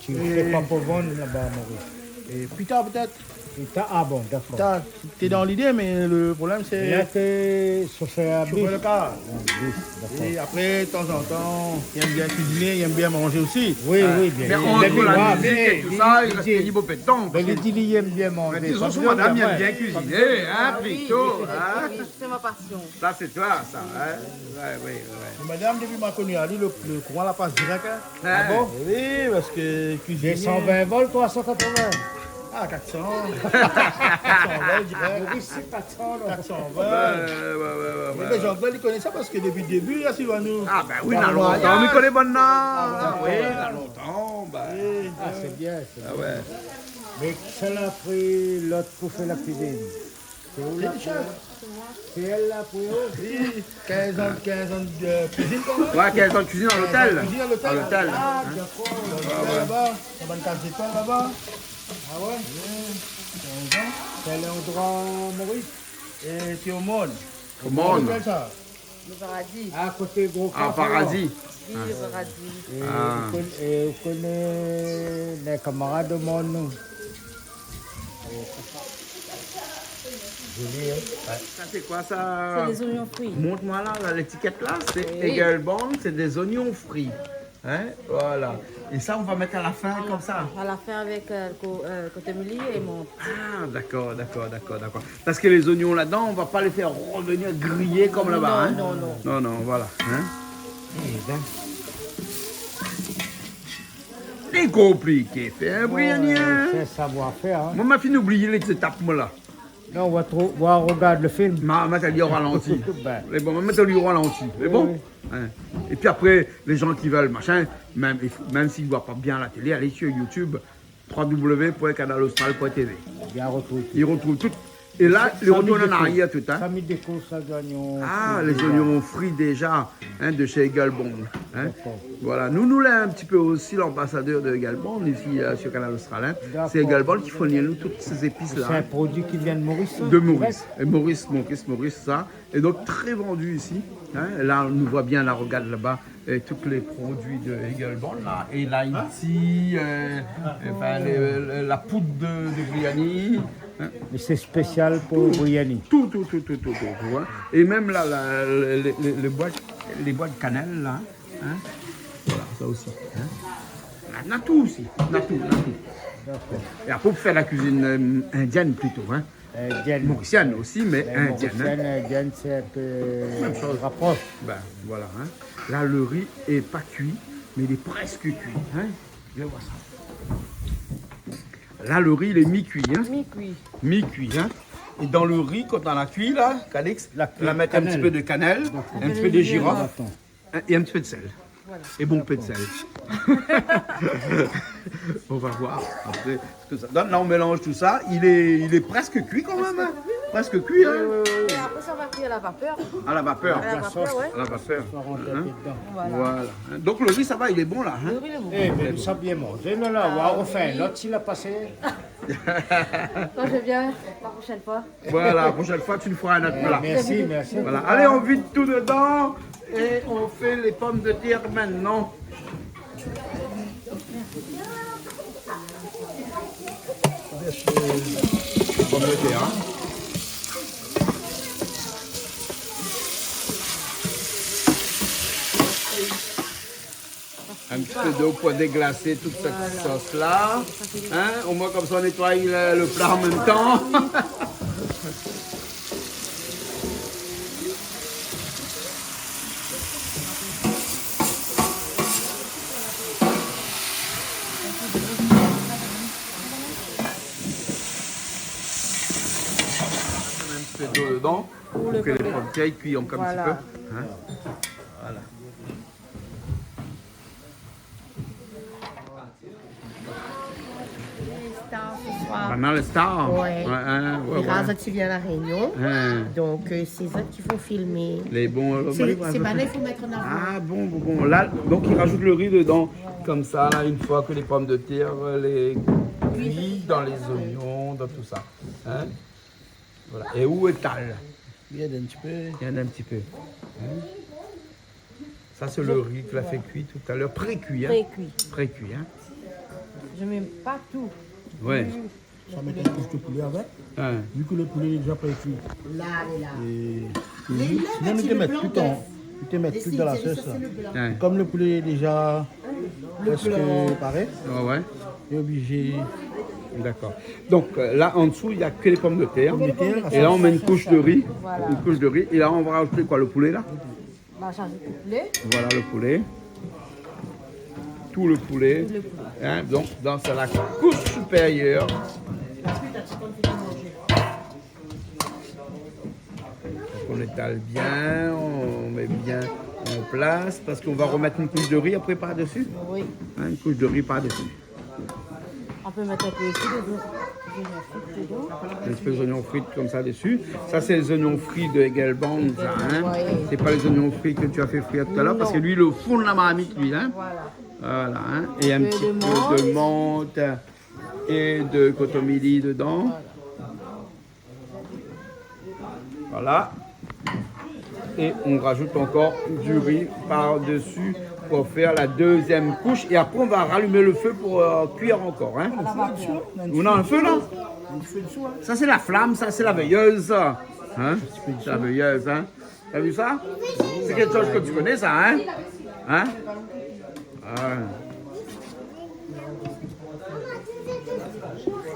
Tu fais pas pour vendre là-bas à Maurice. Et plus tard, peut-être. Plus tard, ah bon, d'accord. Plus tard, t'es dans l'idée, mais le problème, c'est... Et là, t'es chauffeur à bus. Chauffeur de car. Ah, bus, d'accord. Et après, de temps en temps, il aime bien cuisiner, il aime bien manger aussi. Oui, oui, bien sûr. Mais entre la musique et tout ça, il reste libre de temps. Mais lui, il aime bien manger. Mais disons, son madame, il aime bien cuisiner, hein, plutôt, hein. C'est ma passion. Ça, c'est toi, ça, hein. Ouais, ouais, ouais. Madame, depuis ma connu ali, le, le courant la passe direct, hein. Ah bon ? Oui, parce que cuisinier. Deux cent vingt volts, trois cent quatre-vingts. Ah, quatre cents. Quatre cents volts, direct. Maurice, c'est quatre cents, non ? Quatre cents volts. Ouais, ouais, ouais, ouais. Mais Jean-Claude, il connaît ça parce que depuis le début, là, s'il va nous... Ah, ben oui, il y a longtemps, il connaît maintenant. Ah, oui, il y a longtemps, ben. Ah, c'est bien, c'est bien. Ah ouais. Mais ça l'a pris l'autre pour faire la cuisine. C'est où la Prior ? C'est elle la Prior ? Oui, quinze ans, quinze ans de cuisine quand même. Ouais, quinze ans de cuisine à l'hôtel. Quinze ans de cuisine à l'hôtel. À l'hôtel. Ah, d'accord. Dans l'hôtel là-bas, dans une case d'étoiles là-bas. Ah ouais ? Oui, quinze ans. Quel endroit, Maurice ? Et c'est au Morne. Au Morne. Comment on appelle ça ? Le Paradis. Ah, côté Gros Cap, alors. Ah, Paradis. Oui, le Paradis. Et vous conna-, et vous connaissez les camarades de Morne, non ? Joli, hein ? Ouais. Ça, c'est quoi, ça ? C'est des oignons frits. Montre-moi là, là, l'étiquette là, c'est Eagle Bone, c'est des oignons frits. Hein ? Voilà. Et ça, on va mettre à la fin, comme ça. À la fin avec, euh, le co-, euh, kotomili et menthe. Ah, d'accord, d'accord, d'accord, d'accord. Parce que les oignons là-dedans, on va pas les faire revenir grillés comme là-bas, hein ? Non, non, non. Non, non, voilà, hein ? Eh ben. C'est compliqué, faire un briani, hein ? Ouais, c'est savoir-faire, hein. Moin, ma fine oublié les étapes, moin, là. Non, on va trou-, on va regarder le film. Ma, ma, ça dit au ralenti. Ben. Mais bon, ma, ma, ça dit au ralenti. Mais bon, oui, oui. Hein. Et puis après, les gens qui veulent, machin, même, il faut, même s'ils voient pas bien la télé, allez sur YouTube, trois W point canal austral point T V. Bien retrouvé tout. Ils retrouvent tout. Et là, ça, ils retournent en arrière tout, hein. Ça, mi dékouvre ça, les oignons frits, les oignons frits déjà, hein, de chez Eagle Bone, hein. D'accord. Voilà. Nous, nou lé un petit peu aussi l'ambassadeur de Eagle Bone ici, euh, sur Canal Austral, hein. D'accord. C'est Eagle Bone qui fournit à nous toutes ces épices-là, hein. C'est un produit qui vient de Maurice, hein, direct ? De Maurice. Et Maurice, Maurice, Maurice, ça. Et donc, très vendu ici, hein. Là, on voit bien, là, regarde là-bas, et tous les produits de Eagle Bone, là. Et l'Haïti, euh, enfin, les, la poudre de, de briani, hein. Mais c'est spécial pour briani. Tout, tout, tout, hein. Et même là, là, les, les, les boîtes, les boîtes cannelle, là, hein. Voilà, ça aussi, hein. Na, na tout aussi, na tout, na tout. D'accord. Et après, pour faire la cuisine, euh, indienne plutôt, hein. Indienne. Mauricienne aussi, mais indienne, hein. Mauricienne, indienne, c'est un peu... Même chose. Rapproche. Ben, voilà, hein. Là, le riz est pas cuit, mais il est presque cuit, hein. Viens voir ça. Là, le riz, il est mi-cuit, hein. Mi-cuit. Mi-cuit, hein. Et dans le riz, quand on a cuit, là, Calix, on va mettre un petit peu de cannelle, un petit peu de girofle. D'accord. Hein, et un petit peu de sel. Voilà. Et bon, peu de sel. On va voir après ce que ça donne. Là, on mélange tout ça. Il est, il est presque cuit quand même, hein. Presque cuit, hein. Oui, oui, oui, oui. Et après, ça va cuire à la vapeur. À la vapeur. À la vapeur, ouais. À la vapeur. Hein. Voilà. Voilà. Hein. Donc, le riz, ça va, il est bon, là, hein. Le riz, il est bon. Eh ben, ça bien mangé. Là, là, on va refaire l'autre, s'il a passé. Quand je viens, la prochaine fois. Voilà, la prochaine fois, tu nous feras un autre plat. Merci, merci. Voilà. Allez, on vide tout dedans et on fait les pommes de terre maintenant. Pommes de terre, hein. Un petit peu d'eau pour déglacer toute cette sauce-là. Hein ? Au moins, comme ça, on nettoie le, le plat en même temps. Un petit peu d'eau dedans pour que les pommes de terre cuisent encore un petit peu. Voilà. Hein ? Voilà. Star se soir. Banna lé star. Ouais. Ouais, hein, ouais, ouais. Li raz, zot i vien La Rénion. Hein. Donk, euh, sé zot ki fo filmé. Lé bon, alor. Sé, sé banna i fo mèt an avan. Ah, bon, bon, bon. La, donk, i rajout lo ri dedan, konmsa, la, in foi ke lé pomdetèr, euh, lé kui dan lé zoignon, dan tousa. Hein ? Voilà. É ou étal. Vien in ti pé. Vien in ti pé. Hein ? Sa, sé lo ri ke la fé kui talèr. Pré-kui, hein ? Pré-kui. Pré-kui, hein ? Je mets pas tout. Ouais. Sa mèt in koush de poulé avèk. Ouais. Vu ke lo poulé lé déza pré-kui. La, lé la. É, é sinon, nou té mèt tout an, nou té mèt tout dan la sos, la. Ouais. Kom lo poulé lé déza prèsk paré. Ouais, ouais. Lé oblizé. D'accord. Donc, euh, là, en dessous, il y a que les pommes de terre. Pomdetèr, la sos. Et là, on met une couche de riz. Voilà. Une couche de riz. Et là, on va rajouter quoi, le poulet, là ? Bah, ça, c'est le poulet. Voilà le poulet. Tout le poulet. Tout le poulet. Hein, donc, dans la couche supérieure. Donc, on étale bien, on met bien en place, parce qu'on va remettre une couche de riz après par-dessus. Oui. Hein, une couche de riz par-dessus. On peut mettre un peu aussi des oignons frits dedans. Un petit peu d'oignons frits comme ça dessus. Ça, c'est les oignons frits de Egelband, ça, hein. Ouais. C'est pas les oignons frits que tu as fait frire tout à l'heure, parce que lui, il est au fond de la marmite, lui, hein. Voilà. Voilà, hein. Et un petit peu de menthe et de kotomili dedans. Voilà. Voilà. Et on rajoute encore du riz par-dessus pour faire la deuxième couche. Et après, on va rallumer le feu pour, euh, cuire encore, hein. On a un feu, là ? Ça, c'est la flamme, ça, c'est la veilleuse, ça. Hein ? C'est la veilleuse, hein. T'as vu ça ? C'est quelque chose que tu connais, ça, hein ? Hein ? Ah.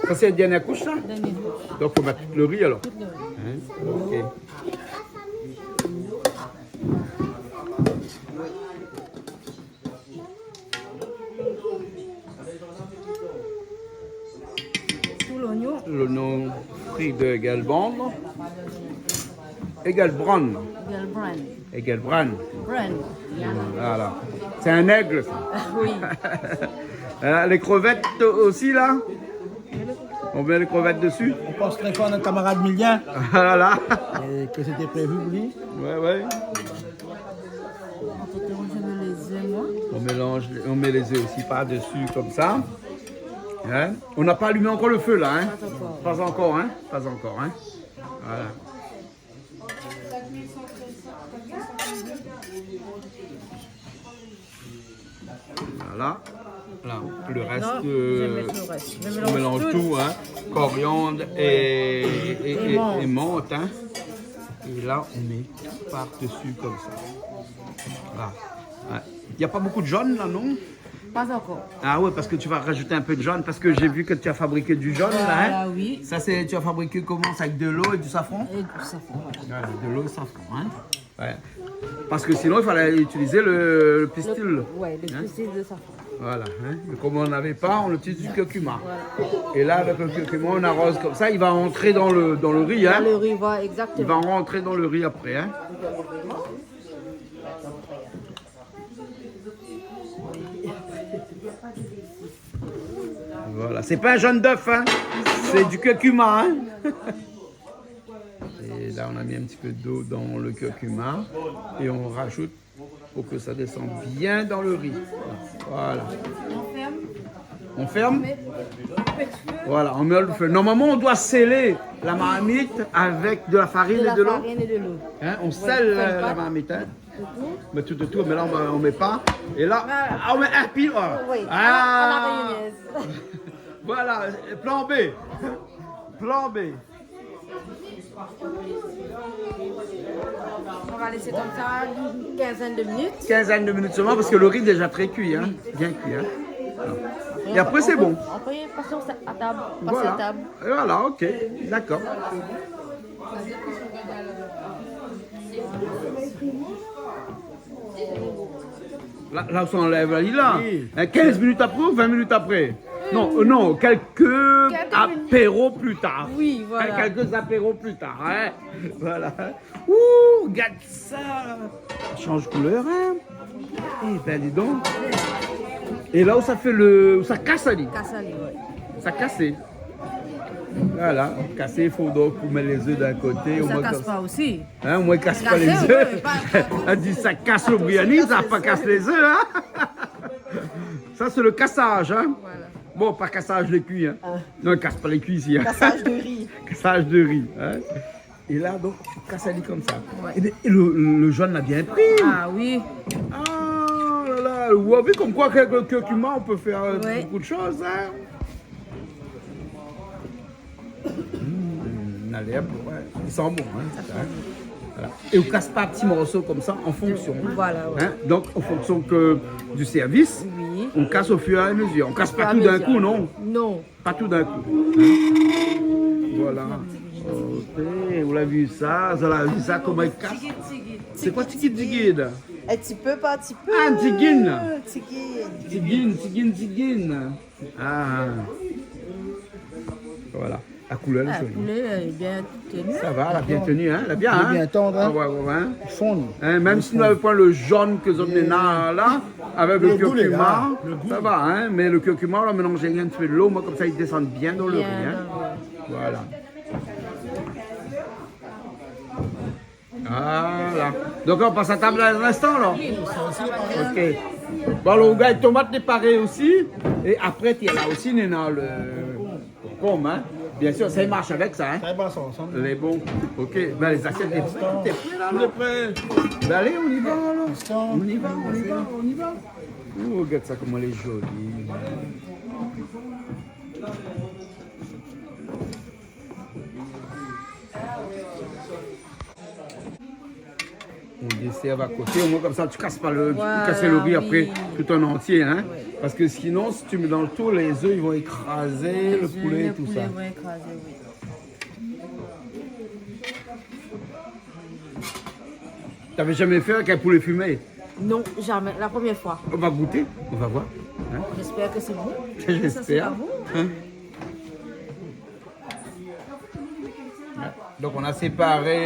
Ça, c'est la dernière couche, ça ? Dernière couche. Donc, faut mettre tout le riz, alors. Tout le riz. Hein ? Ok. Tout l'oignon. L'oignon frit de Egelband. Egelbran. Egelbran. Egelbran. Bran. Voilà. C'est un aigle, ça. Oui. Hein, les crevettes aussi, là ? On met les crevettes dessus ? On pense très fort à notre camarade Milien. Voilà. Et que c'était prévu pour lui. Ouais, ouais. Entre-temps, je mets les œufs, moi. On mélange, on met les œufs aussi par-dessus, comme ça. Hein ? On n'a pas allumé encore le feu, là, hein ? Pas encore. Pas encore, hein ? Pas encore, hein ? Voilà. Voilà. Là, le reste, euh, on mélange tout, hein. Coriandre et, et, et menthe, hein. Et là, on met par-dessus comme ça. Voilà. Ouais. Il n'y a pas beaucoup de jaune là, non ? Pas encore. Ah ouais, parce que tu vas rajouter un peu de jaune, parce que j'ai vu que tu as fabriqué du jaune, là, hein ? Voilà, oui. Ça, c'est, tu as fabriqué comment ? C'est avec de l'eau et du safran ? Et du safran, voilà. Voilà, de l'eau et safran, hein ? Ouais. Parce que sinon, il fallait utiliser le, le pistil. Le, ouais, le pistil de safran. Hein ? Voilà, hein. Mais comme on n'avait pas, on utilise du curcuma. Voilà. Et là, avec le curcuma, on arrose comme ça, il va rentrer dans le, dans le riz, hein. Dans le riz, voilà, exactement. Il va rentrer dans le riz après, hein. Voilà, c'est pas un jaune d'œuf, hein. C'est du curcuma, hein. Et là, on a mis un petit peu d'eau dans le curcuma et on rajoute pour que ça descende bien dans le riz. Voilà. On ferme. On ferme. On met petit feu. Voilà, on met le feu. Normalement, on doit sceller la marmite avec de la farine et de l'eau. De la farine et de l'eau. Hein, on scelle la, la marmite, hein. Ouais, on fait pas. Tout autour. Mais tout autour, mais là, on, on met pas. Et là, ah, on met un pil, voilà. Oui, à la, à la réunionnaise. Voilà, plan B. Plan B. On va laisser comme ça une quinzaine de minutes. Quinzaine de minutes seulement, parce que le riz est déjà très cuit, hein. Oui. Bien cuit, hein. Et après, c'est bon. Après, passons à table. Passez à table. Voilà. Et voilà, ok. D'accord. La, la, ou sa anlèv la, li la. Oui. Hein, quinze minutes après ou vingt minutes après ? Non, euh, non, quelques apéros plus tard. Quelques minutes. Oui, voilà. Hein, quelques apéros plus tard, hein. Voilà. Ouh, regarde ça. Ça change couleur, hein. Eh ben, dis donc. Et là, ou sa fé le, ou sa kas ali. Kas ali, ouais. Sa kasé. Voilà, kasé, fo donk ou mèt lé zèf d'in koté, sa omwin kas pa osi. Hein, omwin i kas pa lé zèf. Kasé, ouais, pa, pa, pa. Èl i di sa kas lo briani, sa pa kas lé zèf, hein. Sa sé lo kasaz, hein. Voilà. Bon, pa kasaz lé kui, hein. Ah. Non, i kas pa lé kui isi, hein. Kasaz de ri. Kasaz de ri, hein. É la, donk, ou kas ali konmsa. Ouais. É bin, é lo, lo zone la bien pri. Ah oui. Ah la la, ou la vi konm koi k'avèk lo kurkuma, ou pé fé, euh, ouais, bonpé de shoz, hein. Mm, na lèr, ouais. I san bon, hein, sa, hein. Voilà. É ou kas pa ti morso konmsa an fonksion, hein. Voilà, ouais. Hein, donk, an fonksion ke du sèrvis, oui, ou kas o fur é a mezir. Ou kas pa tout d'in kou, non ? Non. Pa tout d'in kou. Hein ? Voilà. Ok, ou la vi sa, zot la vi sa, koman i kas. Sé koi tigid, tigid ? É ti pé par ti pé. Ah, tigine. Tigine. Tigine, tigine, tigine. Ah. Voilà. La koulèr, la, la koulèr lé bien tenu. Sa va, la bien tenu, hein, la bien, hein. Lé bien tann, hein. Ah ouais, ouais, ouais. I fonn. Hein, mèm si nou lavé pran lo zone ke zot néna la, avèk lo kurkuma, sa va, hein, mé lo kurkuma, la mélanz in ti pé dolo, omwin konmsa i désann bien dan lo ri, hein. Bien dan lo ri. Voilà. Voilà. Donk, ou pas a tab dan in instan, la ? Ok. Bon, alor, rougay tomat lé paré osi. É apré, ti la osi, néna lo konkonm, hein. Bien sir, sa i marsh avèk sa, hein. Sa i marsh ansanm. Lé bon. Ok. Bin, lé zasièt lé pré, tout lé pré la, non ? Tout lé pré. Bin, alé, on y va, alor. On y va, on y va, on y va. Oh, gard sa, koman lé zoli. On désèr a koté, omwin konmsa, ou kas pa lo, ou kas lo ri apré, tout an antié, hein. Voilà, oui. Parske sinon, si ou mélanz tout, lé zèf i sa ékraz lo poulé, tout sa. Lé zèf, lo poulé va ékrazé, oui. Ou lavé zamé fé avèk in poulé fimé ? Non, zamé. La promièr foi. On va goûter, on va voir. Hein ? J'espère que c'est bon. J'espère. Ça, c'est pas bon. Hein ? Donk, nou la séparé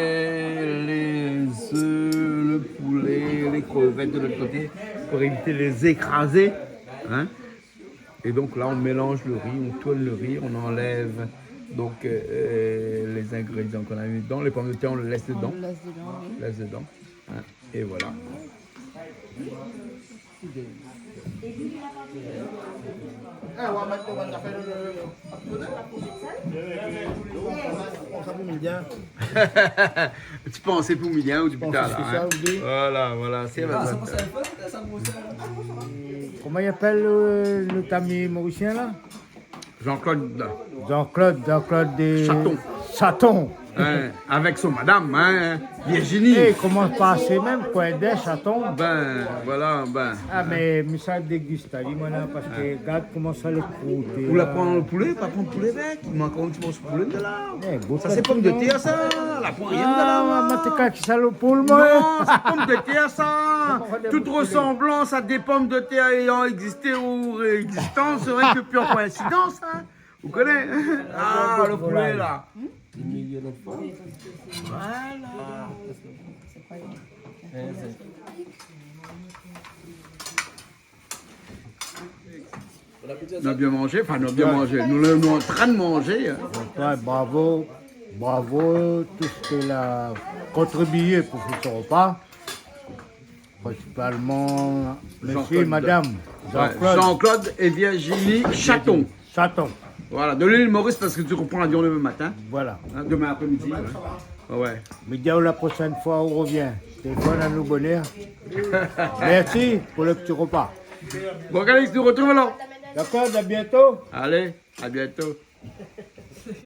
lé zèf, lo poulé, lé krevèt de lot koté pou évit lé ékrazé, hein. É donk la, on mélanz lo ri, on tourn lo ri, on anlèv donk, euh, lé zingrédian k'nou la mi dedan. Lé pomdetèr, on lès dedan. On lès dedan, oui. On lès dedan, hein. É voilà. Ti pansé pou midi, hein, ou di pita la, hein. Voilà, voilà, sé vré. Koman i apèl lo, lo tami morisien la ? Jean-Claude. Jean-Claude, Jean-Claude de Chaton. Chaton. Hein, avèk son madam, hein, Virginie. É, koman pasé mèm, koi, de Chaton ? Bin, voilà, bin. Ah, mé mi sa dégust ali, mwin la, parske gard koman sa lé krouté la. Ou la pran lo poulé, pa pran poulé avèk. I mank ankor in ti morso poulé la. Eh, sa sé pomdetèr sa. La pran rien la. Ah, mé té ka ki sa lo poul, mwin. Non, sé pomdetèr sa. Tout ressemblance à des pommes de terre ayant existé ou existant serait que pure coïncidence, hein. Ou koné ? Ah, lo poulé la. Voilà. Nou la bien manzé, anfin, nou la bien manzé. Nou, nou lé antrin manzé, hein. Ouais, bravo, bravo tout sak la kontribié pou fé se repa. Prinsipalman, mésyé, madam, Jean-Claude. Ouais, Jean-Claude é Virginie Chaton. Chaton. Voilà, de l'île Maurice, parske ou pran lavion demin matin. Voilà. Hein, demin aprémidi, ouais. Ouais, ouais. Mé di aou la proshèn foi ou revien. Téléfone anou bonèr. Mèrsi pou lo ti repa. Bon, Calix, nou retrouv alor. Dakor, à bientôt. Allez, à bientôt.